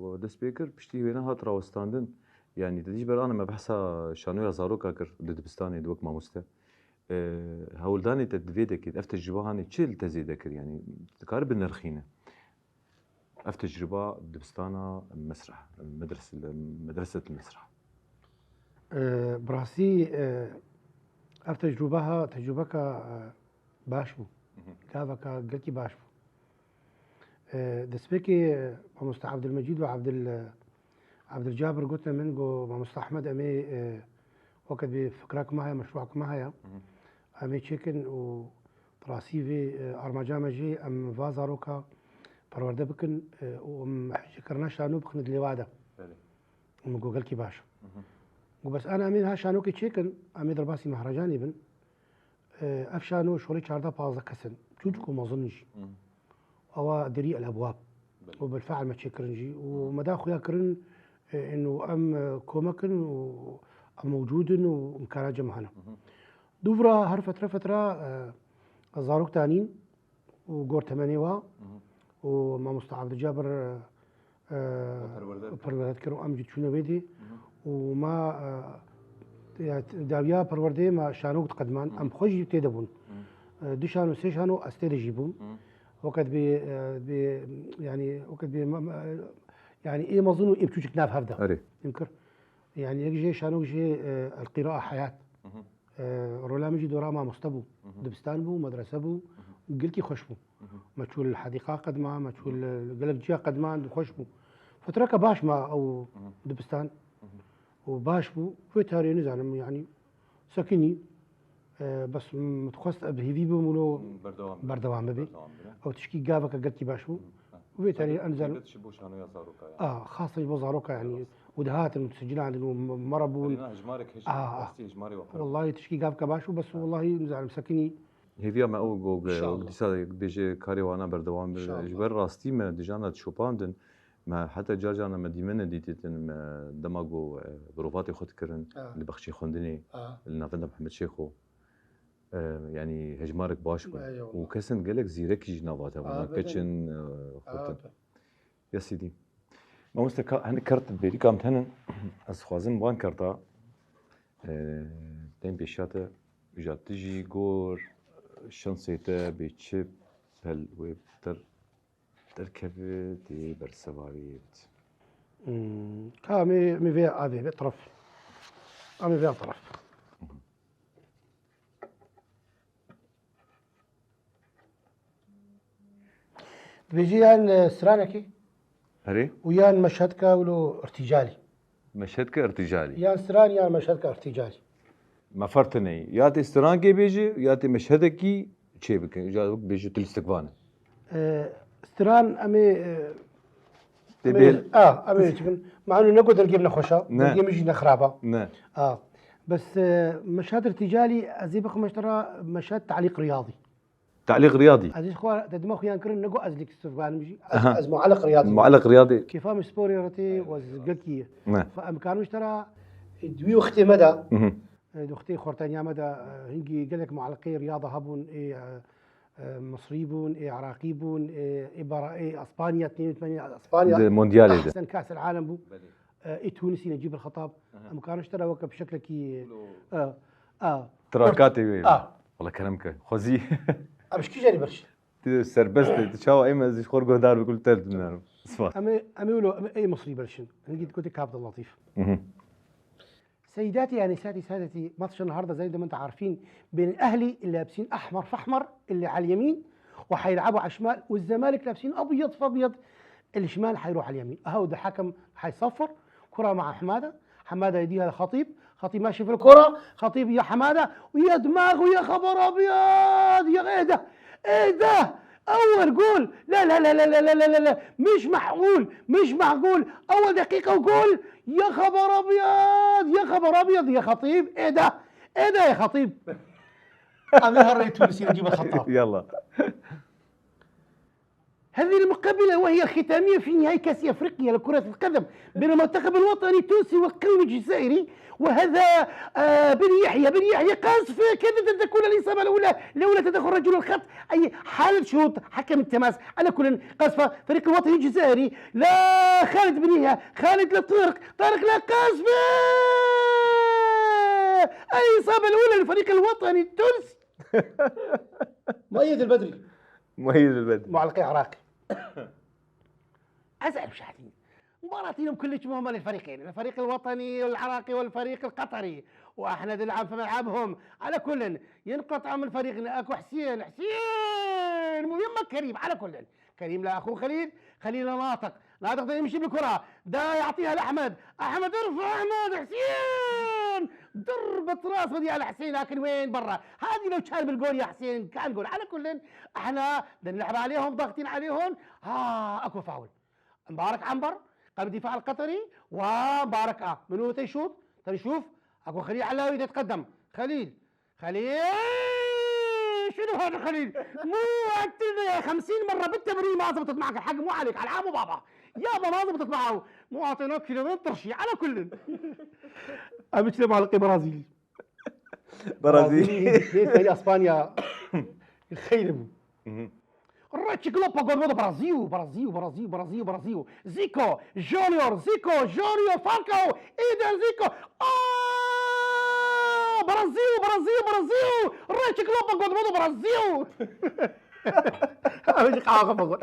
we dest pê kir, piştî wêne hat rawestandin. Yanî te dî ji ber ana me behsa şanoya zaroka kir di dibistanê de wek mamoste. E, hewldanê te di vê dekê de ev tecrûbe hanê çi li te zêde kir? Yanî dikare binirxîne ev tecrûba dibistana mesreh, medres-, medreset mesreh? E, bi rastî, e, ev tecrûbe ha, tecrûbeka, e, baş bû. Mhm. Gaveka gelkî baş bû. E, destpêkê, e, Mamoste Abdulmecîd ve Abdul, e, Abdulcabir gote min, go, Mamoste Ahmed, em ê, e, weke dibê fikra ku me heye, meşrûa ku me heye, Mhm. em ê çêkin û bi rastî vê, e, armanca me jê, em va zaroka perwerde bikin, e, û em hejêkirina şano bixin dilê wa de. Belê. Min go, gelkî baş. Mhm. Go, bes ana em ê niha şanokê çêkin, em ê derbasî mehrecanê bin. E, ev şano şolê çardeh pazdeh kes in. Çûçik û mezin jî. Hı. Ewa derî el ebwab. Belê. Û bilfe'l me çêkirin jî. Û Hı. me da xuya kirin, e, inu em, e, komek in û em mewcûd in û imkana cem hene. Hı hı. Dûvra her fetre fetre, e, zarok tanîn û gor temenê wa Hı hı. û Mamoste Abdulcabir, e, Perwerde. perwerde dikir û em jî çûne wê dî. Hı hı. Û ma, e, ya, dawiya perwerdeyê ma şanok diqediman, Hı hı. em xwe jî tê de bûn. Hı. E, du şano, sê şano ez tê de jî bûm. Hı. Weke dibê, e, dibê, yanî, weke dibê, ma, ma, yanî ê mezin û ê biçûçik nav hev de. Erê. Em kir. Yanî yek jê şanok jê, e, El Qîraa Heyat. Hı hı. E, rola min jî dora mamoste bû. Hı hı. Dibistan bû, medrese bû, Hı hı. gelkî xweş bû. Hı hı. Me çû li hedîqa qedma, me çû Hı hı. li gelek ciya qedma, xweş bû. Fetreke baş ma ew Hı hı. dibistan Hı hı. û baş bû. Wê tarê nizanim, yanî sekinî, e, bes min dixwest ez bi hêvî bibim wilo Hı, berdewam be. berdewam bibe. Berdewam bibe. Ew tişkî gaveke gelkî baş bû. Hı. Wê tarê Tabii, en zan- tabii, ji bo şanoya zaroka ya. Ah, xas ji bo zaroka, yanî. Evet. Û dihatin, sicilin û mera bûn. Hejmarek hej-, Ah, ah. rastî hejmarê we pir. Wellahî tişkî gavke baş û bes, wellahî nizanim sekinî. Hêviya me ew go-, go-, İnşallah. dîsa bêje karê wana berdewam be. İnşallah. Ji ber rastî me dijana dişopandin. Me heta car carna me dîmene dîtitin, me dema go, e, mirovatê xwe dikirin, Ah. li bexçê xwendinê, Ah. li navenda Mihemed Şêxo. E, yanî hejmarek baş bû. Eyvallah. Û kesin gelek zîrekî jî nava te bûn. Ah, Keçin, e, Ah, xurtin. be. Ya Sîdî. Mamoste ka-, hinek kert bêrîka min henin. Ez dixwazim van kerta, e, tên pêşiya te, îja tu jî gor, şansê te bê çi pel wê ter derkeve, dê bersiva wê bit. Hmm, ka em ê, em ê vê avê vê taraf. Em ê vê taraf. Dibêjî yan, e, stranekê Herê? û yan meşhedka wilo irtîcalî. Meşhedka irtîcalî. Yan stran yan meşhedka irtîcalî. Me ferq tune ye. Ya tê strankê bêje, ya tê meşhedekî çê bike. Ya bêje tu lîstikvan e. E, stran em ê, e, Tê em ê, bêl- a, em ê çikin. Manu ne ku dergê min nexweş a, Ne. dergê min jî ne xirab a. Ne. A. Bes, e, meşhed irtîcalî ez ê bixwim ji te re meşhed talîq riyadî. Talîq riyadî. Ez ji xwe te dima xuyan kirin, ne ku ez lîk sifganim jî. Ez, Aha. ez mualliq riyadî. Mualliq riyadî. Kêfa min sporê re tê û ez gelkî ye. Ne. Fa em karim ji te re, e, di wî wextê me de, Mhm. e, di wextê xorteniya me de, e, hingî gelek mualliqê riyada hebûn, ê, e, e, Misrî bûn, ê Iraqî bûn, ê, ê Bara-, ê Espanya, tênî Espanya. Di Mondialê de. Ehsen Kas el Alem bû. Belê. E, ê Tunisî Necîb el Xetab. Aha. Em karin ji te re weke bi şeklekî, Lo. e, e, Trakatê wê. A. Wala kerem ke. Xwezî. Em ji kî jerî berşî? Tu serbest e. Tu çawa êm ez ji xwe guhdar bikim, te dinarim. Spas. Em ê, em ê wilo, em ê ê Misrî berşin. Hingî dikotê Kap Abdullatîf. Mhm. سيداتي آنساتي سادتي، ماتش النهارده زي ما انتم عارفين بين الأهلي اللي لابسين أحمر في أحمر اللي على اليمين، وحيلعبوا على الشمال، والزمالك لابسين أبيض في أبيض، الشمال حيروح على اليمين. أهو ده حكم حيصفر، كرة مع حمادة، حمادة يديها لخطيب، خطيب ماشي في الكرة، خطيب يا حمادة، ويا دماغ ويا خبر أبيض، يا إيه ده؟ إيه ده؟ أول جول! لا، لا، لا، لا، مش معقول، مش معقول! أول دقيقة وجول! يا خبر أبيض، يا خبر أبيض، يا خطيب! إيه ده؟ إيه ده يا خطيب؟ أنا هريت تونسي نجيب الخطاب. يلا. هذه المقابلة وهي الختامية في نهائي كأس أفريقيا لكرة القدم بين المنتخب الوطني التونسي والقومي الجزائري، وهذا، آه، بن يحيى، بن يحيى قاذف كذا تكون الإصابة الأولى لولا تدخل رجل الخط، أي حالة شوط حكم التماس. على كل، قاذف فريق الوطني الجزائري، لا خالد بن يحيى، خالد لطارق، طارق لقاذف. الإصابة الأولى للفريق الوطني التونسي. مؤيد البدري. مؤيد البدري. معلقي عراقي. أسأل مشاهدين. مباراتي اليوم كلش مهمة للفريقين، الفريق الوطني العراقي والفريق القطري، وإحنا نلعب في ملعبهم. على كل، ينقطع من فريقنا أكو حسين، حسين، مو يمك كريم. على كل، كريم لأخوه خليل، خليل ناطق، ناطق دا يمشي بالكرة، دا يعطيها لأحمد، أحمد ارفع أحمد، حسين! ضربة راس بدي على حسين، لكن وين؟ برا. هذه لو كان بالجول يا حسين، كان جول. على كل، احنا بدنا نلعب عليهم، ضاغطين عليهم. ها، أكو فاول. مبارك عنبر، قام الدفاع القطري، ومبارك، آه، منو تيشوط؟ تنشوف، أكو خليل علاوي يتقدم. خليل، خليل، شنو هذا خليل؟ مو قلت لنا يا خمسين مرة بالتمرين ما زبطت معك الحق، مو عليك، على عمو بابا. يابا ما زبطت معه، مو أعطيناك كيلو طرشي على كل. أبيك لي معلقة برازيلي. برازيلي. برازيلي، هي إسبانيا. خير أبو. Mhm. Reci Glopa gol modo Brasil, Brasil, Brasil, Brasil, Brasil. Zico, Júnior, Zico, Júnior, Falcao, Eden Zico. Oh! Brasil, Brasil, Brasil. Reci Glopa gol modo Brasil. Ama de kawa kafa gol.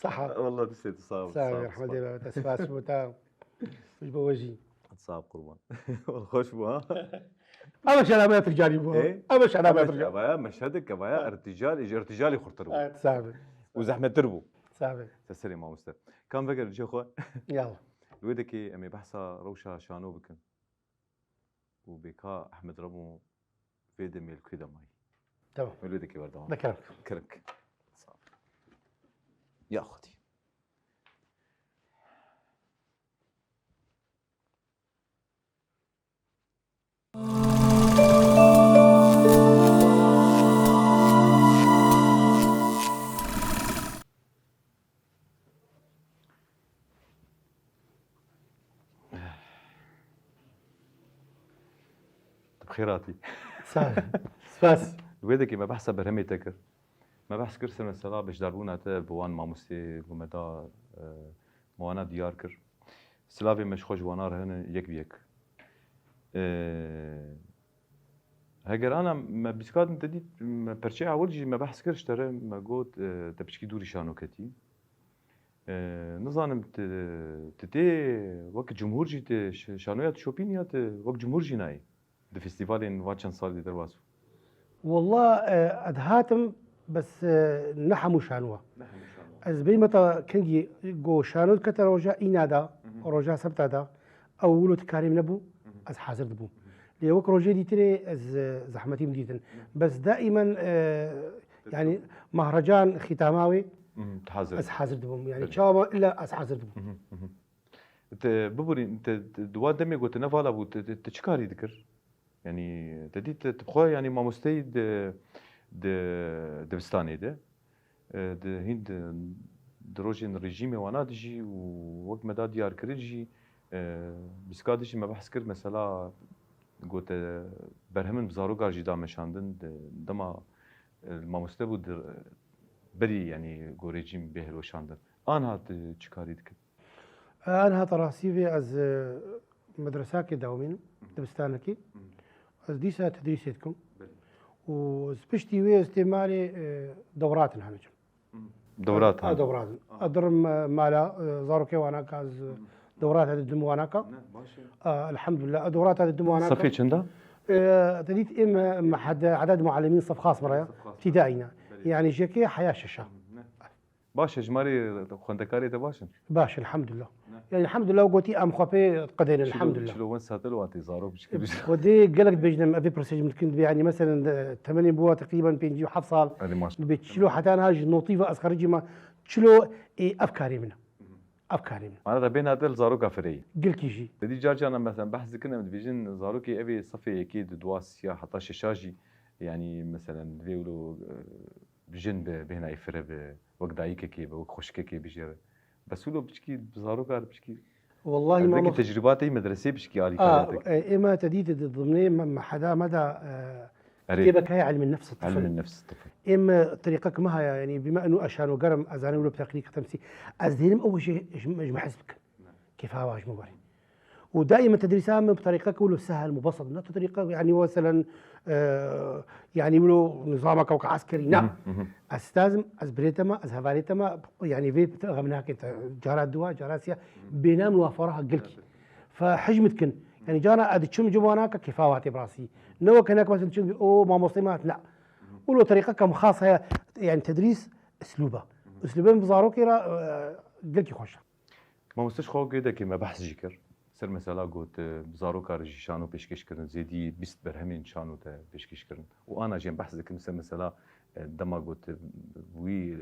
صحة. والله تسلم، صعب، صعب، صعب. رحمة الله، تسفاس وتا. مش بوجي. صعب قربان. والله خوش بو، ها؟ أما شلامات رجالي بو. إيه؟ أما شلامات رجالي. كبايا، مشهدك كبايا، ارتجال، إيش ارتجالي خرطر بو. آه، صعب. وزحمة تربو. صعب. تسلم، ما مستر. كان فكر شيخ. يلا. الويدكي أمي بحثة روشة شانو بكن. û bêka Ehmed Remo vê demê li ku de mayî. Tamam. Wê lê dikê berdewam. Dikirim. Kirim. Sağ ol. Ya Xwedî. Tu bi xêr hatî. Sağ ol. Spas. Li wê dekê me behsa berhemê te kir. Me behs kir ser mesela beşdarbûna te bi wan mamostê ku me da, e, me wana diyar kir. Silavê me ji xwe ji wana re hene yek bi yek. E, Heger ana me bîskatin te dît, me perçeya ewil jî me behs kir ji te re, me got, e, te piçkî dûrî şano ketî. E, nizanim tu, tu tê wek cumhûr jî tu ş-, şanoya tu şopînî ya tu wek cumhûr jî nayê? Di festîvalên van çend salî de derbas bû. Wallah, e, ez hatim, bes, e, ne hemû şanowa. Ne hemû şanowa. Ez bêjme te kengî go şano dikete roja îna da, Hı hı. roja sebta da, ew wilo ti karê min nebû, Hı hı. ez hazir dibûm. Hı hı. Lê wek rojê dîtirê ez, e, zehmetî min dîtin. Hı. Bes daîmen, e, Te yani çawa? mahrecan xîtama wê Hı hı, tu hazir. ez hazir dibûm. Yani Belê. çawa illa ez hazir dibûm. Hı hı, hı hı. Te biborîn, te, te, di wan demê ku te ne vala bû, te, te, te çi karî dikir? Yanî, te dît, te, te bi xwe, yanî, mamosteyî di, di dibistanê de, e, di, hîn di, di rojên rejîmê wana dijî û wek me da diyarkirin jî, e, bîska dijî me behs kir, mesela, got, e, berhemên bi zarokan jî da meşandin, di, dema, e, mamoste bû, di, berî, yanî, ku rejîm bê hilweşandin. Anha tu çi karî dikir? An hata rastî vê ez, e, medresakê dewamînim, dibistanekî. Ez dîsa tedrîsê dikim. Belê. Û ez piştî wê ez tê malê, e, dewratin hemicim. Dewratin? A, dewratin. A. A dirim, e, mala, e, zarokê wanaka ez, e, dewrata didim wanaka. Ne, baş e. A, elhamdulillah, a dewrata didim wanaka. Sefê çinda? E, te dît êm, e, me hede, eded muallimîn sef xas miraya. Sef xas. Tîda îna. Belê. Yani jekê heya şeşa. Ne. Baş e, jimarê xwendekarê te baş in? Baş, elhamdulillah. Ne. Yani, elhamdulillah, gotî em xwe pê qedên, Çilo, elhamdulillah. Çilo wen satel wan tê zarok bişkir. Xwedê gelek dibêjin, em evê pirsê ji min dikin, dibê, yani, meselen, de, temenê bûwa teqrîben pêncî û heft sal. Erê, maşallah. Dibê çilo heta niha ji notî ve ez xericî me. Çilo, ê, ev karê min e. Ev karê min e. Mana da bêhna te li zaroka fireyî. Gelkî jî. Te dî car carna, meselen, behs dikin, em dibêjin zarokê evê sefê yekê, di dua, siya heta şeşa jî, yani, meselen, divê wilo, e, jin bi bêhna fire bi, wek dayikekê bi, wek xwişkekê bijêre. Bes wilo piçkî bi zaroka re piçkî. Wallahî, belkî mamoste, tecrûba te yî medresê piçkî alîkariya te kir. Aa, e, êma te dît di dimnê me, me heda me da, e, Erê. Kitêbek heye, ilmin nefs tifl. Ilmin nefs tifl. Êm, e, terîqek me heye, yanî bîme eno eşano germ, ez zanî wilo bi teqrî ketem sî. Ez dênim ew jê ji, ji me hez bikin. Kêfa wa ji min were. Û daîmen tedrîsa min bi terîqek wilo sehel, mubesset. Ne tu terîqek, yanî, meselen, e, yanî, wilo nizameke weke eskerî, na. Hı hı, hı hı. Ez stazim, ez birêtema, ez hevalêtema, yanî, vê xemnakê te, cara dua, cara siya, bênam wa feraha gelkî. Fe hicm dikin. Yanî, cara ez diçim ciwanaka kêfa wa tê bi rastî. Ne weke hinek, meselen, diçim, o, mamostê me hat, na. Wilo terîqeke min xas heye, yanî, tedrîs, islûba. Islûbê min bi zarokê re, e, gelkî xweş e. Mamoste, ji xwe wekî dekê me behs jî kir. Ser mesela got, e, bi zaroka re jî şano pêşkêş kirin, zêdî bîst berhemên şano te pêşkêş kirin. Û ana jî em behs dikin ser mesela, e, dema got, e, wî, e,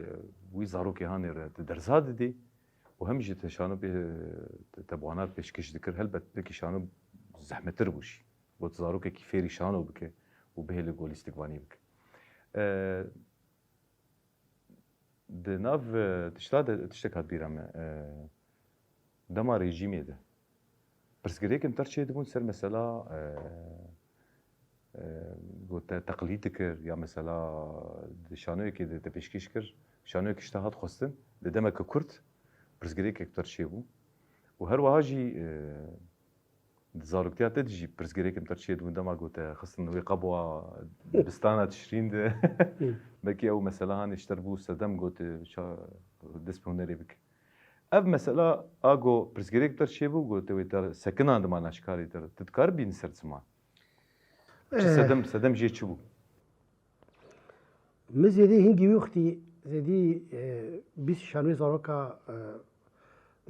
wî zarokê hanê re te derza didê û hem jî te şano pê, te, te bi wana re pêşkêş dikir. Helbet belkî şano zehmettir bû jî. Got zarokekî fêrî şano bike û bihêle ku lîstikvanî bike. E, Di nav, e, tişta de, tiştek hat bîra me, e, dema rejîmê de pirsgirêkên te re çêdibûn ser mesela, e, e, got te teqlîd dikir ya mesela di şanoyekê de te pêşkêş kir, şanoyekê ji te hat xwestin, di demeke kurt pirsgirêkek te re çêbû û her wiha jî, e, Di zaroktiya te de jî pirsgirêkên te re çêdibûn dema got te xistin wê qebwa dibistana tişrîn de. Hı. Belkî ew mesela hanê ji te re bû sedem got, e, ça-, dest bi hunerê bike. Ev mesela a go pirsgirêk te re çêbû, got te wê te sekinan dima naşkarî te re. Tu dikarî bînî ser ziman. Çi Eh. sedem, sedem jê çi bû? Min zêdî hingî wî wextî zêdî, e, bîst şanoyê zaroka, e,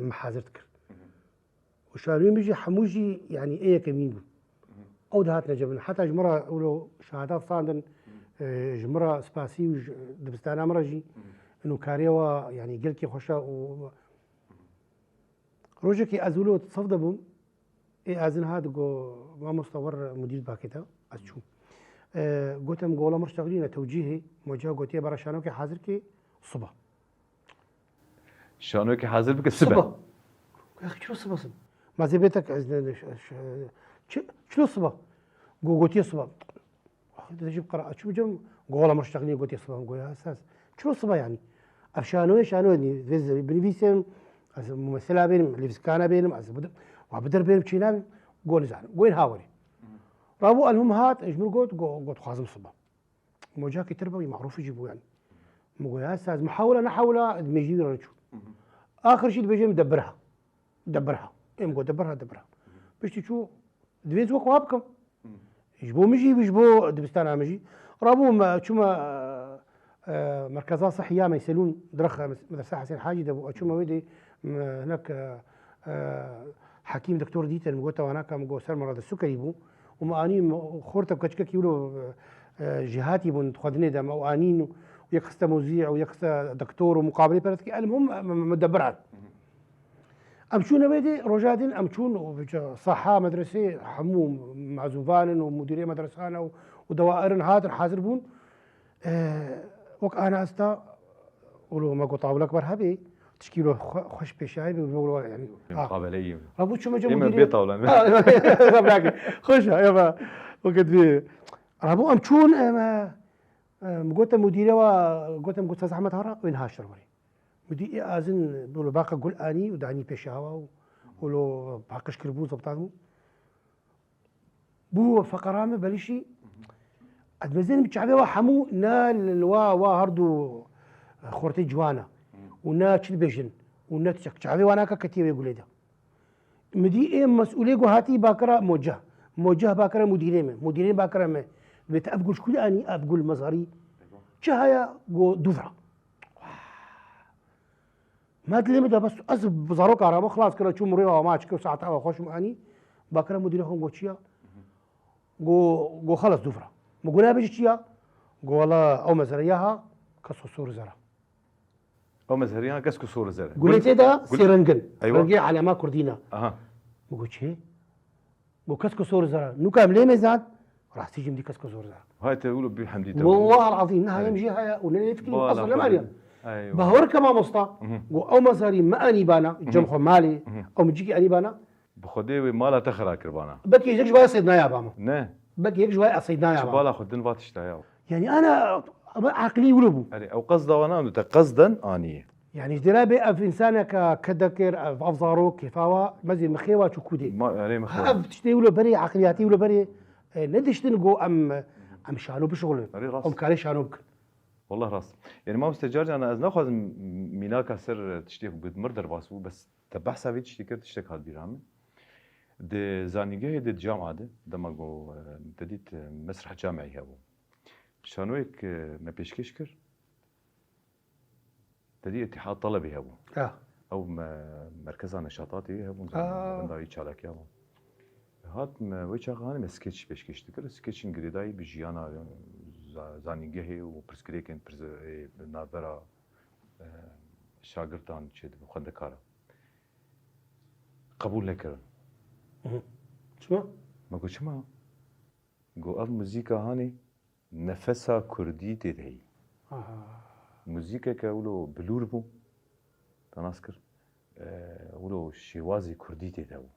min hazir dikir. Û şanoyê min jî hemû jî, yanî ê yekemîn bûn. Ew dihatine cem min. Heta ji min re wilo şehada standin, e, ji min re spasî û ji dibistana min re jî ino karê wa, yanî gelkî xweş e û rojekî ez wilo sif de bûm, ê ezin hat go, "Mamosta wer mudîr bakê te." Ez çûm. E, gotim, "Gola mir şteqlîne tewcîhê, moca gotiye bara şanokê hazir kê siba." Şanokê hazir bike sibe. Siba. Goya, "Çilo siba siba?" Ma zê bêtek ez ne, ne, ş-, ş-, çi-, çilo siba? Go, gotiye siba. Dê jî bi qera, çi bicim, gola mir şteqlî gotiye siba, goya, "Saz. Çilo siba yanî? Ev şanoyê, şanoyê nî, vê zê-, binivîsim, ez mumesila bênim, lîvskana bênim, ez bid-, wa bidir bênim, çî nabim, go nizanim. Go yên hawerê." Rabû elhum hat, ji min got, go-, got, "Xwazim siba." Mocakî tir bû, marûfî jî bû yani. Min got, "Ya saz, mihawila, nehawila, di mêjî wî re çû." Axir jî dibêje min debir ha. Debir ha. Êm got, "Debir ha, debir ha." Piştî çû, divê ez wek wa bikim. Ji bo min jî, ji bo dibistana min jî. Rabûm, çûme, e, e, merkeza sihiya Meyselûn, Dirx, e, medresa Hesên Hacî de bû. Çûme wê dê, m-, hinek, e, e, hekîm doktor dîtin, min got, "Te wana ka?" Min got, "Ser min re de sukerî bû." Û me anî, me xorte keçikekî wilo, e, jêhatî bûn, di xwedinê de me ew anîn û yek xiste muzî û yek xiste doktor û muqabilê pere dikir. El muhim, me, me, me debir hat. Em çûne wê dê, roja din em çûn û saha medresê hemû mezûvanin û mudîrê medresane û, û dewairin hatin hazir bûn. E, wek ana esta, wilo me got tawlek ber hebê, tişkî wilo xwe-, xweş pêşayê bê, wilo yani. Ha. Muqabeleyî. Rabû çûme cem Ê me mudîrê. Bê tawlan. Ha, xweş ha, ya me. Wekit bê. Rabû em çûn, em, e, em gote mudîre wa, gotem got, "Zehmet hara, wên haştir werê." Mudî ê azin, wilo baqa gul anî û danî pêşa wa û, wilo paqij kiribû, zebtan bû. Bû feqera me belişî. Ez mezenim çavê wa hemû ne li wa, wa her du xortê ciwana. Û ne çi dibêjin. Û ne çek. Çavê wa naka ketiye wê gulê de. Midî ê mesûlê ku hatî bakira moceh. Moceh bakira mudîrê me. Mudîrê bakira me. Dibê te ev gul ji ku anî, ev gul mezarî. Çi haya go duvra. Ma dilê min de bes ez bi zaroka re me xilas kira, çûm rêya ma çike û saeta ewa xweş min anî. Bakira mudîrê xwe, go çi ya? Go, go xelas dûvra. Min go nabêjî çi ya? Go wela ew mezere ya ha, kes ku sor zera. Ew mezere ya kes ku sor zera. Gulê tê de sê rengin. Eywa. Rengê alema kurdî ne. Aha. Min go çi? Go kes ku sor zera. Nuka em lê mêzan, rastî jî min dî kes ku sor zera. Hay te wilo bî hemdî te. Wallah el-azîm, ne hayem jî haya û ne lê fikirî, Bala asla ne xwe. Mariya. Eywa. Bahor ke mamosta, Mhm. go ew mezarî me anî bana, Mhm. cem xwe malê, Mhm. ew min cîkî anî bana. Bi Xwedê wê mala te xera kir bana. Belkî yek ji waya seydnaya bama. Ne. Belkî yek ji waya seydnaya bama. Bala xwe din va tişta ya. Yani ana, ama aqlî wilo bû. Erê, ew qezda wana anû te qezden anî. Yani ji dêra bê ev însaneke ke dekir, ev, ev zarok, kêfa wa, mezê mixê wa çû kûdê. Ma, erê mixê Ha, wa. Ev tiştê wilo berê, aqliyatê wilo berê, e, nediştin go em, em şano bişixulin. Erê rast. Em karê şano bikin. Wallah rast. Yani mamoste car cana ez naxwazim mînaka ser tiştê ku bi mir derbas bû, bes te behsa vê tiştê kir, tiştek hat bîra min. Di zanîngehê de di cama de, dema ku, e, te dît, e, mesreh cameyî hebû. Şanoyek, e, me pêşkêş kir. Te dî Îtîhad Telebî hebû. Ha. Ew me-, merkeza neşatatê hebûn, Ha. Wenda wî çalakiya bû. Hat me wê çaxa hanê me skeç pêşkêş dikir. Skeçên girêdayî bi jiyana za-, zanîngehê û pirsgirêkên pirz-, ê, navbera, e, şagirtan çêdibin, xwendekaran. Qebûl nekirin. Mhm. Çima? Me got, "Çima?" Got, "Ev muzîka hanê nefesa kurdî tê de heyî." Aha. Muzîkeke wilo bilûr bû. Te nas kir. E, wilo şêwazê kurdî tê de bû.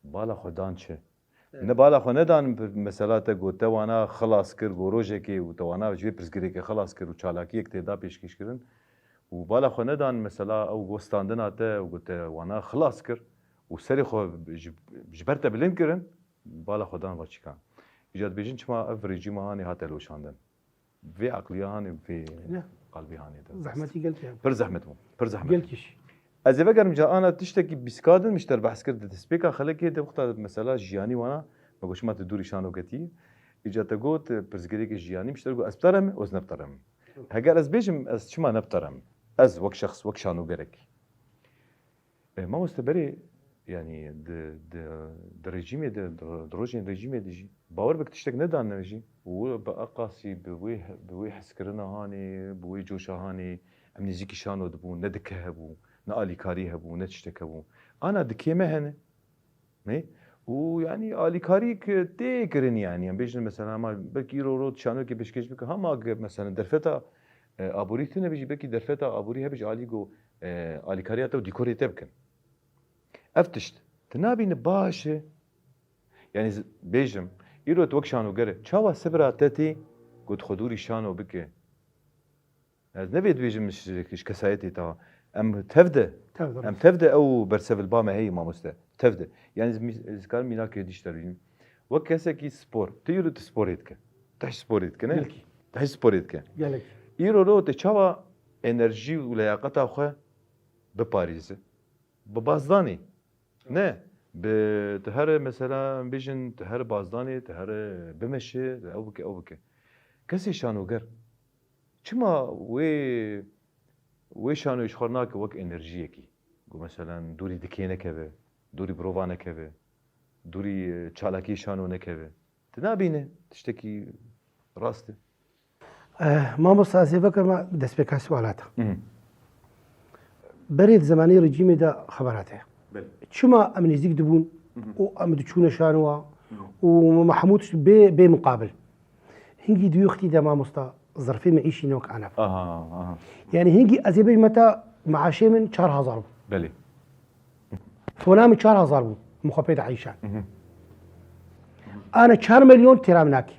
Bala xwe dan çi? Evet. Ne bala xwe nedan, mesela te got te wana xilas kir, got rojekê û te wana ji vê pirsgirêkê xilas kir û çalakiyek tê da pêşkêş kirin. Û bala xwe nedan, mesela ew got standina te û got te wana xilas kir û serê xwe ji, ji ber te bilind kirin, bala xwe dan va çîkan. Îca dibêjin çima ev rejîma hanê hate loşandin. Vê aqliya hanê, vê Ne. qalbê hanê de. Zehmetî gelkî hebû. Pir zehmet bû. Pir zehmet bû. Gelkî jî. Ez ê vegerim ca ana tiştekî bîskadin min ji te re behs kir di destpêka xelekê de wexta mesela jiyanî wana me got çima tu dûrî şanogetî. Îca te got, pirsgirêkê jiyanî min ji te re got ez bi te re me û ez ne bi te re me. Heger ez bêjim ez çima ne bi te re me? Ez wek şexs, wek şanogerek. E, mamoste berê, yani di, di, di rejîmê de, di, di rojên rejîmê de jî, bawer bike tiştek nedanine jî. Û bi eqasî, bi wê, bi wê hezkirina hanê, bi wê coşa hanê, em nêzîkî şano dibûn, ne dike hebû, ne alîkarî hebû, ne tiştek hebû. Ana dikê me hene. Ne? Û yani alîkarî ki tê kirin yani. Em bêjin mesela ma belkî îro rot şanokê pêşkêş bike. Hema ki mesela derfeta, e, aborî tune bijî, belkî derfeta aborî hebî ji alî go, e, alîkariya te û dîkorê te bikin. Ev tişt, tu nabîni baş e? Yani z-, bêjim, îro tu wek şanoger e, çawa sibira te tê got xwe dûrî şano bike? Ez ne vê dibêjim ji, ji kesayetê te. Em tev de, Tev de em rast. Tev de ew bersevil ba me heye mamoste. Tev de. Yani z-, mi-, ez karim mînakê dîş te bînim. Wek kesekî spor. Tu îro tu sporê dike. Te sporê dike, ne? Gelkî. Te sporê dike. Gelek. Îro ro te çawa enerjî û leyaqeta xwe biparêze? Bi bazdanê. Ne. Bi tu here mesela em bêjin tu here bazdanê, tu here bimeşe, ew bike, ew bike. Kesê şanoger çima wê wê şanoyê ji xwe nake wek enerjiyekî? Ku meselen dûrî dikê nekeve, dûrî birova nekeve, dûrî e, çalakiyê şano nekeve. Tu nabîne tiştekî rast e. Eh, mamosta ez ê vekirme destpêka suala te. Mhm. Berê di zemanê rejîmê de xebera te ye. Belê. Çima em nêzîk dibûn û em diçûne şanowa û Mehmûd bê, bê muqabil. Hingî di wî wextî de mamosta zirfê meîşî ne wek ana bû. Aha, aha. Yani hingî ez ê bêjme te meaşê min çar hezar bû. Belê. Tona min çar hezar bû. Min xwe pê de eyşan. Mhm. Ana çar milyon têra min nake.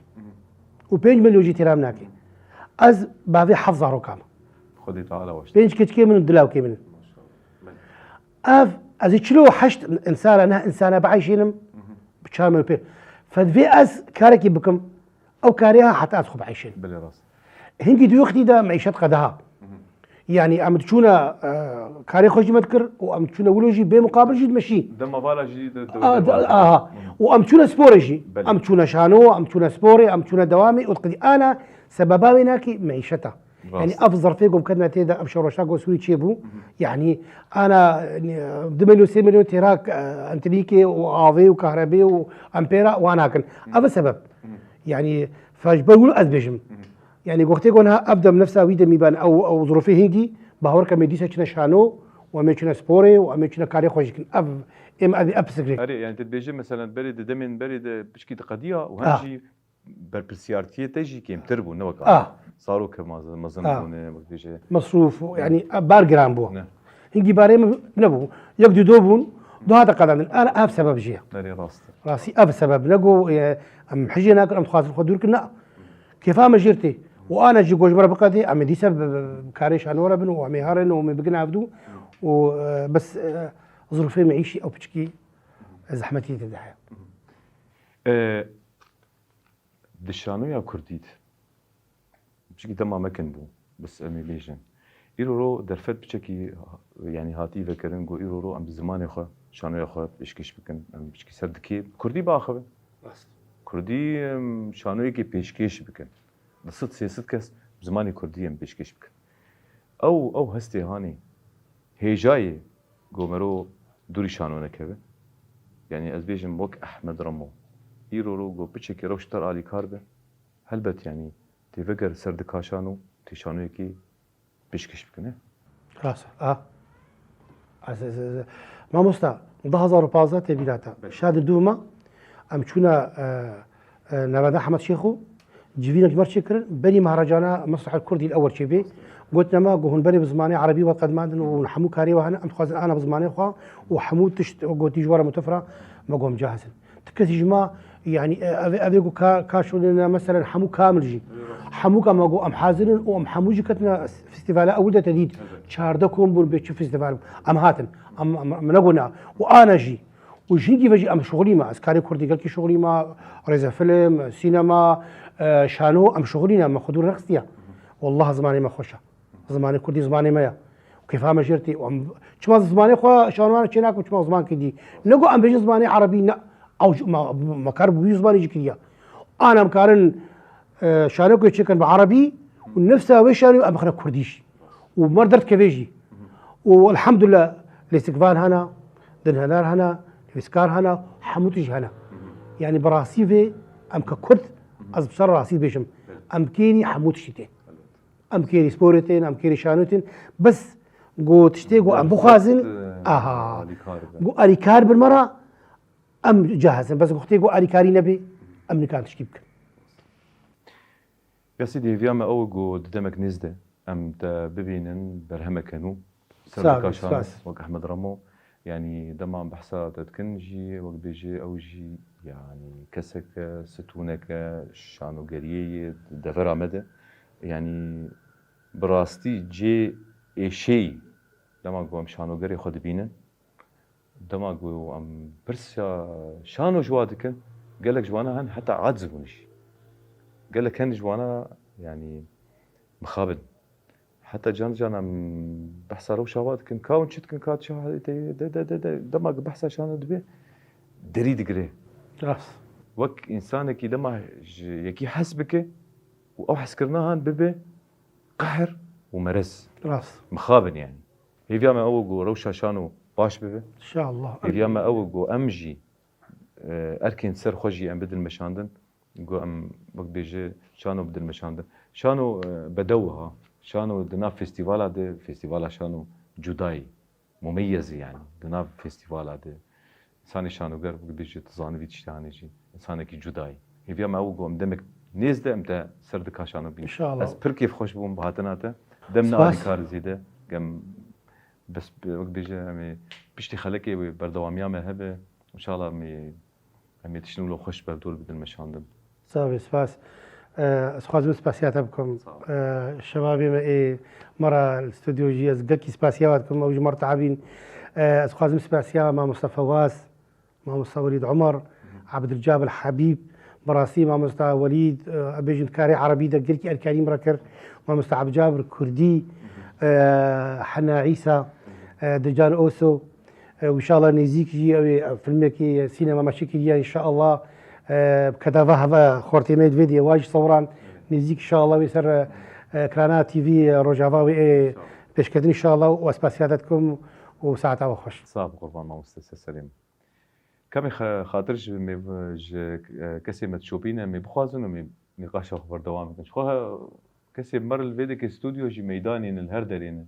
Û pênc milyon jî têra min nake. Ez bavê heft zaroka me. Xwedê Teala weş. Pênc keçikê min û dilawkê min. Ev, ez ê çil û heşt insana, neh insana bieyşînim. Bi çar milyon pê. Fedvê ez karekî bikim. Ew karê ha heta ez xwe bieyşînim. Belê rast. Hingî di wextî de meîşet qedeha. Yani em diçûne e, karê xwe jî me dikir û em diçûne wilo jî bê muqabil jî dimeşî. Dema vala jî de de- Aa, de- da- aha. Û em diçûne sporê jî. Belê. Em diçûne şano, em diçûne sporê, em diçûne dewamê û diqedî ana sebeba wê nakî meîşeta. Rast. Yani ev zirfê ku em ketine tê de ev şeroşa ku Sûrî çêbû. Yani ana e, du milyon sê milyon têra e, entrîkê û avê û kahrebê û empêra wan nakin. Ev e sebeb. Yani fecber wilo ez bêjim. Yani goxtê ku niha ev dem nefsa wî demî ben ew ew zirfê hingî bawer ke me dîsa çine şano û em ê çine sporê û em ê çine karê xwe jî kin. Ev êm ev ev pisikre. Erê, yani tu dibêjî mesela berê di demên berê de piçkî diqediya û hem Ah. jî berpirsiyartiyê te jî kêmtir bû, ne wek Ah. zarok mezin, mezin Ah. bûne, wek bêje. Mesrûf û yani bar giran bû. Ne. Hingî barê min nebû. Yek du do bûn, du hate qedandin. Ana ev sebeb jî ye. Erê rast. Rastî ev sebeb ne ku e, em hijê nakin, em dixwazin xwe dûr kin, na. Kêfa me jêr tê. Û ana jî ku ji me re biqedê, em ê dîsa bi, bi, bi karê şano re bin û em ê herin û em ê bigin hevdû. Û e, bes e, zirfê meîşî ew piçkî zehmetî tê de heye. E, di şanoya kurdî de, piçkî dema me kin bû, bes em ê bêjin. Îro ro derfet piçekî, yani hatî vekirin, got îro ro em bi zimanê xwe, şanoya xwe pêşkêş bikin, em piçkî ser dikê bi kurdî biaxivin. Kurdî, em, şanoyekê pêşkêş bikin. Du sed sê sed kes bi zimanê kurdî em pêşkêş bikin. Ew, ew hestê hanê, hêjayê ku mero dûrî şano nekeve. Yani ez bêjim wek Ehmed Remo. Îro ro ku piçekî rewş ter alîkar be. Helbet yani tê veger ser dika şano, tê şanoyekê pêşkêş bikine. Rast. A. Ez, ez, ez, mamosta, du hezar û pazdeh tê bîra te. Şa di dû me, em çûne e, e, Nevada Hemed Şêxo, civînek ji me re çêkirin, berî Mehracana Mesrahil Kurdî li ewel çêbê. Gotine me, got hûn berê bi zimanê erebî we qedmandin û hûn hemû karê we hene, em dixwazin ana bi zimanê xwe û hemû tişt gotî ji we re mutefira, me got em cahizin. Ti kesî ji me, yani e, ev, ev ê ku ka, ka şûnine, meselen hemû kamil jî. Hemû ka me got em hazir in û em hemû jî ketine festîvala ewil de te dît. Çardeh kom bûn bê çi festîval bû. Em hatin. Em, em, em negot na. Û ana jî. Û ji hingî ve jî em şixulî me. Ez karê kurdî gelkî şixulî me. Rêzefilm, sînema, e, şano em şixulî ne. Me xwe dûr nexistiye. Wallah zimanê me xweş e. Zimanê kurdî zimanê me ye. Û kêfa me jêr tê. Û em, çima zimanê xwe şanoyan çê nakim, çima zimankî dî. Ne ku em bêjin zimanê erebî ne. Ew ji, me, me kar bi wî zimanê jî kiriye. Ana em karin e, şanokê çêkin bi erebî û nefsa wê şanê em bixine kurdî jî. Û me derdikeve jî. Û elhamdulillah lêstikvan hene, dinhenar hene, nivîskar hene, hemû tişt hene. Yani bi rastî vê em ke kurd, ez bi ser rastî dibêjim. Em kêrî hemû tiştî tê. Em kêrî sporê tên, em kêrî şanê tên. Bes ku tiştê ku em bixwazin, aha. Ku alîkar bin me re, em cahizin. Bes ku xwedê ku alîkarî nebê, em nikan tişkî bikin. Ya Sîdî, hêviya me ew e ku di demek nêz de em te bibînin berhemek henû. Sağ ol, Serdika Şano, spas. Wek Ehmed Remo, yanî dema em behsa te dikin jî, wek bêjê ew jî yanî keseke, stûneke, şanogeriyê ye di devera me de. Yanî bi rastî cê êşeyî dema ku em şanogerê xwe dibînin, dema ku em pirsa şano ji wa dikin, Gelek ji wana hin heta aciz bûn jî. Gelek hin ji wana, yanî, mixabin. Heta can canan behsa rewşa wa dikin, ka hûn çi dikin, ka çi halê te ye, de, de, de, de, dema ku behsa şano dibe, derî digire. Rast. Wek însanekî dema ji yekî hes bike û ew heskirina han bibe qehr û merez. Rast. Mixabin yanî. Hêviya me ew e ku rewşa şano baş bibe. İnşallah. Hêviya me ew e ku em jî, e, erkên ser xwe jî em bidin meşandin. Ku em, wek bêje, şano bidin meşandin. Şano, e, bedew ha. Şano di nav festîvala de, festîvala şano cudayî, mumeyezî yanî. Di nav festîvala de. Însanê şanoger, wek bêje, tu zanivî tiştê hanê jî. Însanekî cudayî. Hêviya me ew ku em demek nêz de em te ser dika şano bîn. İnşallah. Ez pir kêfxweş bûm bi hatina te. Dem ne Spas. Alîkar zêde. Gem bes, wek bêje, em ê piştî xelekê wê berdewamiya me hebe. İnşallah em ê Em ê tiştên wilo xweş berdor bidin meşandin. Sağ ol, spas. Ee, ez xwazim spasiya te bikim. Sağ ol. Ee, şebabê me ê me re li stûdyo jî ez gelkî spasiya we dikim. Ew ji me re tehabîn. Ee, ez xwazim spasiya mamosta Fewaz, mamosta Welîd Omer, Abdulcabir Habîb, bi rastî mamosta Welîd, e, em bêjin karê erebî de gelkî erkanî me re kir. Mamosta Abdulcabir Kurdî, e, Hena Îsa, e, Dican Oso, e, û inşallah nêzîk jî ew ê filmekî sînema me çêkiriye inşallah, e, bi kedava heve xortê me divê diye wa jî sewran nêzîk inşallah wê ser, e, ekrana T V Rojava wê ê pêşketin inşallah û ez spasiya te dikim û saeta we xweş. Sağ ol, qurban mamoste, ser serê min. Ka em ê xe-, xatir ji me, ji, e, kesê me dişopîne, em ê bixwazin û em ê nîqaşa xwe berdewam bikin. Ji xwe he-, kesê me li vê dikê stûdyo jî meydanê ne, li her derê ne.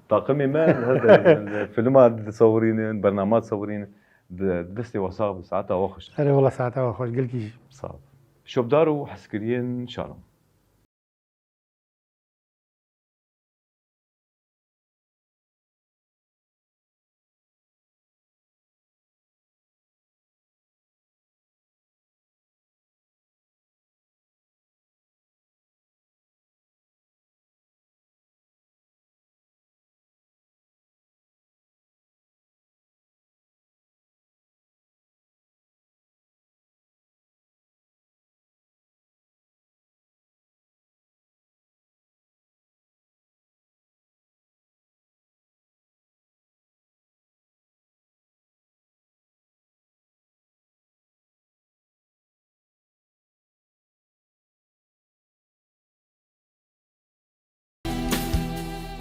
Taqimê me li her derê ne, li filma disewirînin, bernama disewirînin. Di, di destê we sax be, saeta we xweş. Erê wela saeta we xweş, gelkî jî. Sağ ol. Şopdar û hezkiriyên şano.